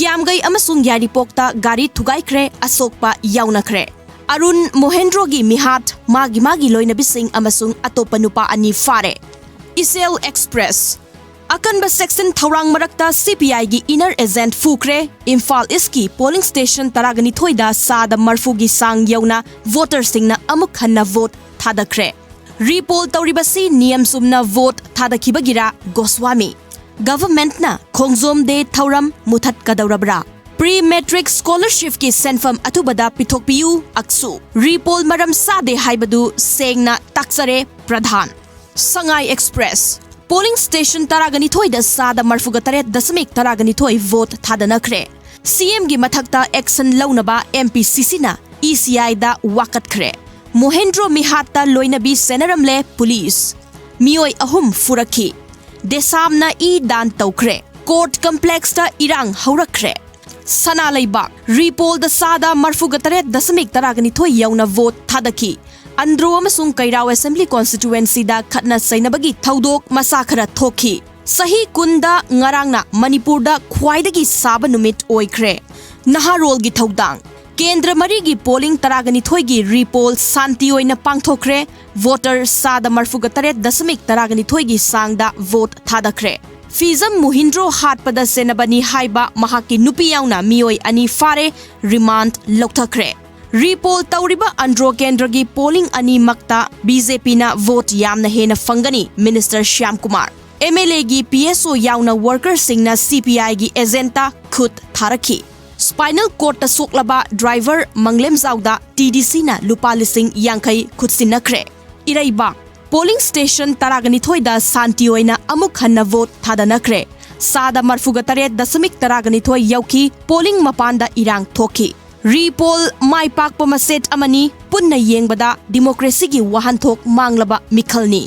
ꯀꯤꯌꯥꯝꯒꯩ ꯑꯃꯁꯨꯡ ꯌꯥꯏꯔꯤꯄꯣꯛꯇ ꯒꯥꯔꯤ ꯊꯨꯒꯥꯏꯈ꯭ꯔꯦ, ꯑꯁꯣꯛꯄ ꯌꯥꯎꯅꯈ꯭ꯔꯦ꯫ ꯑꯔꯨꯟ ꯃꯣꯍꯦꯟꯗ꯭ꯔꯣꯒꯤ ꯃꯤꯍꯥꯠ, ꯃꯥꯒꯤ ꯃꯥꯒꯤ ꯂꯣꯏꯅꯕꯤꯁꯤꯡ ꯑꯃꯁꯨꯡ ꯑꯇꯣꯞꯄ ꯅꯨꯄꯥ ꯑꯅꯤ ꯐꯥꯔꯦ꯫ ꯏꯆꯦꯜ ꯑꯦꯛꯁꯄ꯭ꯔꯦꯁ꯫ ꯑꯀꯟꯕ ꯁꯦꯛꯁꯟ ꯊꯧꯔꯥꯡ ꯃꯔꯛꯇ ꯁꯤ ꯄꯤ ꯑꯥꯏꯒꯤ ꯏꯅꯔ ꯑꯦꯖꯦꯟꯠ ꯐꯨꯈ꯭ꯔꯦ꯫ ꯏꯝꯐꯥꯜ ꯏꯁꯀꯤ ꯄꯣꯂꯤꯡ ꯁ꯭ꯇꯦꯁꯟ ꯇꯔꯥꯒ ꯅꯤꯊꯣꯏꯗ ꯆꯥꯗ ꯃꯔꯐꯨꯒꯤ ꯆꯥꯡ ꯌꯧꯅ ꯚꯣꯇꯔꯁꯤꯡꯅ ꯑꯃꯨꯛ ꯍꯟꯅ ꯚꯣꯠ ꯊꯥꯗꯈ꯭ꯔꯦ꯫ ꯔꯤꯄꯣꯜ ꯇꯧꯔꯤꯕꯁꯤ ꯅꯤꯌꯝ ꯆꯨꯝꯅ ꯚꯣꯠ ꯊꯥꯗꯈꯤꯕꯒꯤꯔꯥ? ꯒꯣꯁ꯭ꯋꯥꯃꯤ꯫ ꯒꯚꯔꯟꯃꯦꯟꯠꯅ ꯈꯣꯡꯖꯣꯝ ꯗꯦ ꯊꯧꯔꯝ ꯃꯨꯊꯠꯀꯗꯧꯔꯕ꯭ꯔꯥ? ꯄ꯭ꯔꯤ ꯃꯦꯇ꯭ꯔꯤꯛ ꯁ꯭ꯀꯣꯂꯔꯁꯤꯞꯀꯤ ꯁꯦꯟꯐꯝ ꯑꯊꯨꯕꯗ ꯄꯤꯊꯣꯛꯄꯤꯌꯨ꯫ ꯑꯛꯁꯨ꯫ ꯔꯤꯄꯣꯜ ꯃꯔꯝ ꯆꯥꯗꯦ ꯍꯥꯏꯕꯗꯨ ꯁꯦꯡꯅ ꯇꯥꯛꯆꯔꯦ꯫ ꯄ꯭ꯔꯙꯥꯟ꯫ ꯁꯉꯥꯏ ꯑꯦꯛꯁꯄ꯭ꯔꯦꯁ꯫ ꯄꯣꯂꯤꯡ ꯁ꯭ꯇꯦꯁꯟ ꯇꯔꯥꯒ ꯅꯤꯊꯣꯏꯗ ꯆꯥꯗ ꯃꯔꯐꯨꯒ ꯇꯔꯦꯠ ꯗꯁꯃꯤꯛ ꯇꯔꯥꯒ ꯅꯤꯊꯣꯏ ꯚꯣꯠ ꯊꯥꯗꯅꯈ꯭ꯔꯦ꯫ ꯁꯤ ꯑꯦꯝꯒꯤ ꯃꯊꯛꯇ ꯑꯦꯛꯁꯟ ꯂꯧꯅꯕ ꯑꯦꯝ ꯄꯤ ꯁꯤ ꯁꯤꯅ ꯏ ꯁꯤ ꯑꯥꯏꯗ ꯋꯥꯀꯠꯈ꯭ꯔꯦ꯫ ꯃꯣꯍꯦꯟꯗ꯭ꯔꯣ ꯃꯤꯍꯥꯠꯇ ꯂꯣꯏꯅꯕꯤ ꯁꯦꯟꯅꯔꯝꯂꯦ ꯄꯨꯂꯤꯁ꯫ ꯃꯤꯑꯣꯏ ꯑꯍꯨꯝ ꯐꯨꯔꯛꯈꯤ꯫ ꯗꯦꯁꯥꯝꯅ ꯏ ꯗꯥꯟ ꯇꯧꯈ꯭ꯔꯦ꯫ ꯀꯣꯔꯠ ꯀꯝꯄ꯭ꯂꯦꯛꯁꯇ ꯏꯔꯥꯡ ꯍꯧꯔꯛꯈ꯭ꯔꯦ꯫ ꯁꯅꯥ ꯂꯩꯕꯥꯛ꯫ ꯔꯤꯄꯣꯜꯗ ꯆꯥꯗ ꯃꯔꯐꯨꯒ ꯇꯔꯦꯠ ꯗꯁꯃꯤꯛ ꯇꯔꯥꯒ ꯅꯤꯊꯣꯏ ꯌꯧꯅ ꯚꯣꯠ ꯊꯥꯗꯈꯤ꯫ ꯑꯟꯗ꯭ꯔꯣ ꯑꯃꯁꯨꯡ ꯀꯩꯔꯥꯎ ꯑꯦꯁꯦꯝꯕ꯭ꯂꯤ ꯀꯣꯟꯁꯇꯤꯇ꯭ꯌꯨꯑꯦꯟꯁꯤꯗ ꯈꯠꯅ ꯆꯩꯅꯕꯒꯤ ꯊꯧꯗꯣꯛ ꯃꯆꯥ ꯈꯔ ꯊꯣꯛꯈꯤ꯫ ꯆꯍꯤ ꯀꯨꯟꯗ ꯉꯔꯥꯡꯅ ꯃꯅꯤꯄꯨꯔꯗ ꯈ꯭ꯋꯥꯏꯗꯒꯤ ꯁꯥꯕ ꯅꯨꯃꯤꯠ ꯑꯣꯏꯈ꯭ꯔꯦ꯫ ꯅꯍꯥꯔꯣꯜꯒꯤ ꯊꯧꯗꯥꯡ꯫ ꯀꯦꯟꯗ꯭ꯔ ꯃꯔꯤꯒꯤ ꯄꯣꯂꯤꯡ ꯇꯔꯥꯒ ꯅꯤꯊꯣꯏꯒꯤ ꯔꯤꯄꯣꯜ ꯁꯥꯟꯇꯤ ꯑꯣꯏꯅ ꯄꯥꯡꯊꯣꯛꯈ꯭ꯔꯦ꯫ ꯚꯣꯇꯔ ꯆꯥꯗ ꯃꯔꯐꯨꯒ ꯇꯔꯦꯠ ꯗꯁꯃꯤꯛ ꯇꯔꯥꯒ ꯅꯤꯊꯣꯏꯒꯤ ꯆꯥꯡꯗ ꯚꯣꯠ ꯊꯥꯗꯈ꯭ꯔꯦ꯫ ꯐꯤꯖꯝ ꯃꯨꯍꯤꯟꯗ꯭ꯔꯣ ꯍꯥꯠꯄꯗ ꯆꯦꯟꯅꯕꯅꯤ ꯍꯥꯏꯕ ꯃꯍꯥꯛꯀꯤ ꯅꯨꯄꯤ ꯌꯥꯎꯅ ꯃꯤꯑꯣꯏ ꯑꯅꯤ ꯐꯥꯔꯦ, ꯔꯤꯃꯥꯟꯗ ꯂꯧꯊꯈ꯭ꯔꯦ꯫ ꯔꯤꯄꯣꯜ ꯇꯧꯔꯤꯕ ꯑꯟꯗ꯭ꯔꯣ ꯀꯦꯟꯗ꯭ꯔꯒꯤ ꯄꯣꯂꯤꯡ ꯑꯅꯤꯃꯛꯇ ꯕꯤ ꯖꯦ ꯄꯤꯅ ꯚꯣꯠ ꯌꯥꯝꯅ ꯍꯦꯟꯅ ꯐꯪꯒꯅꯤ, minister Shyam Kumar. M L ꯑꯦꯒꯤ ꯄꯤ ꯑꯦꯁ ꯑꯣ ꯌꯥꯎꯅ ꯋꯥꯔꯀꯔꯁꯤꯡꯅ ꯁꯤ ꯄꯤ ꯑꯥꯏꯒꯤ ꯑꯦꯖꯦꯟꯠꯇ ꯈꯨꯠ ꯊꯥꯔꯛꯈꯤ꯫ ꯁ꯭ꯄꯥꯏꯅꯦꯜ ꯀꯣꯔꯗꯇ ꯁꯣꯛꯂꯕ ꯗ꯭ꯔꯥꯏꯚꯔ ꯃꯪꯂꯦꯝꯖꯥꯎꯗ ꯇꯤ ꯗꯤ ꯁꯤꯅ ꯂꯨꯄꯥ ꯂꯤꯁꯤꯡ ꯌꯥꯡꯈꯩ ꯈꯨꯠꯁꯤꯟꯅꯈ꯭ꯔꯦ꯫ ꯏꯔꯩꯕꯥꯛ꯫ ꯄꯣꯂꯤꯡ ꯁ꯭ꯇꯦꯁꯟ ꯇꯔꯥꯒ ꯅꯤꯊꯣꯏꯗ ꯁꯥꯟꯇꯤ ꯑꯣꯏꯅ ꯑꯃꯨꯛ ꯍꯟꯅ ꯚꯣꯠ ꯊꯥꯗꯅꯈ꯭ꯔꯦ꯫ ꯆꯥꯗ ꯃꯔꯐꯨꯒ ꯇꯔꯦꯠ ꯗꯁꯃꯤꯛ ꯇꯔꯥꯒ ꯅꯤꯊꯣꯏ ꯌꯧꯈꯤ꯫ ꯄꯣꯂꯤꯡ ꯃꯄꯥꯟꯗ ꯏꯔꯥꯡ ꯊꯣꯛꯈꯤ꯫ ꯔꯤꯄꯣꯜ ꯃꯥꯏ ꯄꯥꯛꯄ ꯃꯆꯦꯠ ꯑꯃꯅꯤ꯫ ꯄꯨꯟꯅ ꯌꯦꯡꯕꯗ ꯗꯤꯃꯣꯀ꯭ꯔꯦꯁꯤꯒꯤ ꯋꯥꯍꯟꯊꯣꯛ ꯃꯥꯡꯂꯕ ꯃꯤꯈꯜꯅꯤ꯫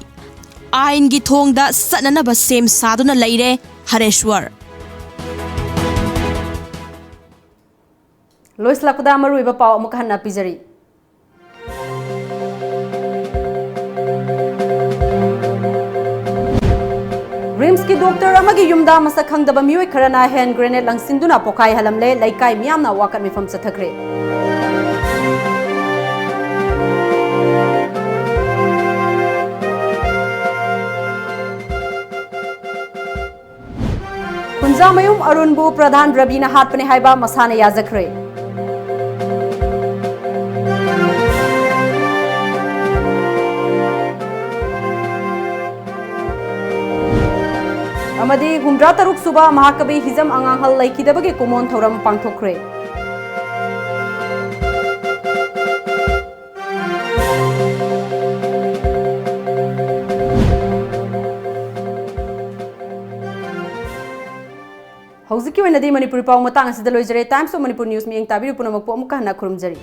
ꯑꯥꯏꯟꯒꯤ ꯊꯣꯡꯗ ꯆꯠꯅꯅꯕ ꯁꯦꯝ ꯁꯥꯗꯨꯅ ꯂꯩꯔꯦ ꯍꯔꯦꯁ꯭ꯋꯔ꯫ ꯂꯣꯏꯁꯤꯜꯂꯛꯄꯗ ꯃꯔꯨꯑꯣꯏꯕ ꯄꯥꯎ ꯑꯃꯨꯛ ꯍꯟꯅ ꯄꯤꯖꯔꯤ꯫ ꯔꯤꯝꯁꯀꯤ ꯗꯣꯛꯇꯔ ꯑꯃꯒꯤ ꯌꯨꯝꯗ ꯃꯁꯛ ꯈꯪꯗꯕ ꯃꯤꯑꯣꯏ ꯈꯔꯅ ꯍꯦꯟ ꯒ꯭ꯔꯦꯅꯦꯗ ꯂꯪꯁꯤꯟꯗꯨꯅ ꯄꯣꯈꯥꯏꯍꯜꯂꯝꯂꯦ꯫ ꯂꯩꯀꯥꯏ ꯃꯤꯌꯥꯝꯅ ꯋꯥꯀꯠ ꯃꯤꯐꯝ ꯆꯠꯊꯈ꯭ꯔꯦ꯫ ꯀꯨꯟꯖꯥꯃꯌꯨꯝ ꯑꯔꯨꯟꯕꯨ ꯄ꯭ꯔꯙꯥꯟ ꯔꯕꯤꯅ ꯍꯥꯠꯄꯅꯤ ꯍꯥꯏꯕ ꯃꯁꯥꯅ ꯌꯥꯖꯈ꯭ꯔꯦ꯫ ꯑꯃꯗꯤ ꯍꯨꯝꯗ꯭ꯔꯥ ꯇꯔꯨꯛ ꯁꯨꯕ ꯃꯍꯥꯀꯕꯤ ꯍꯤꯖꯝ ꯑꯉꯥꯡꯍꯜ ꯂꯩꯈꯤꯗꯕꯒꯤ ꯀꯨꯃꯣꯟ ꯊꯧꯔꯝ ꯄꯥꯡꯊꯣꯛꯈ꯭ꯔꯦ꯫ ꯍꯧꯖꯤꯛꯀꯤ ꯑꯣꯏꯅꯗꯤ ꯃꯅꯤꯄꯨꯔꯤ ꯄꯥꯎ ꯃꯇꯥꯡ ꯑꯁꯤꯗ ꯂꯣꯏꯖꯔꯦ꯫ Times of Manipur News ꯃꯤꯠꯌꯦꯡ ꯇꯥꯕꯤꯔꯤꯕ ꯄꯨꯝꯅꯃꯛꯄꯨ ꯑꯃꯨꯛꯀ ꯍꯟꯅ ꯈꯨꯔꯨꯝꯖꯔꯤ꯫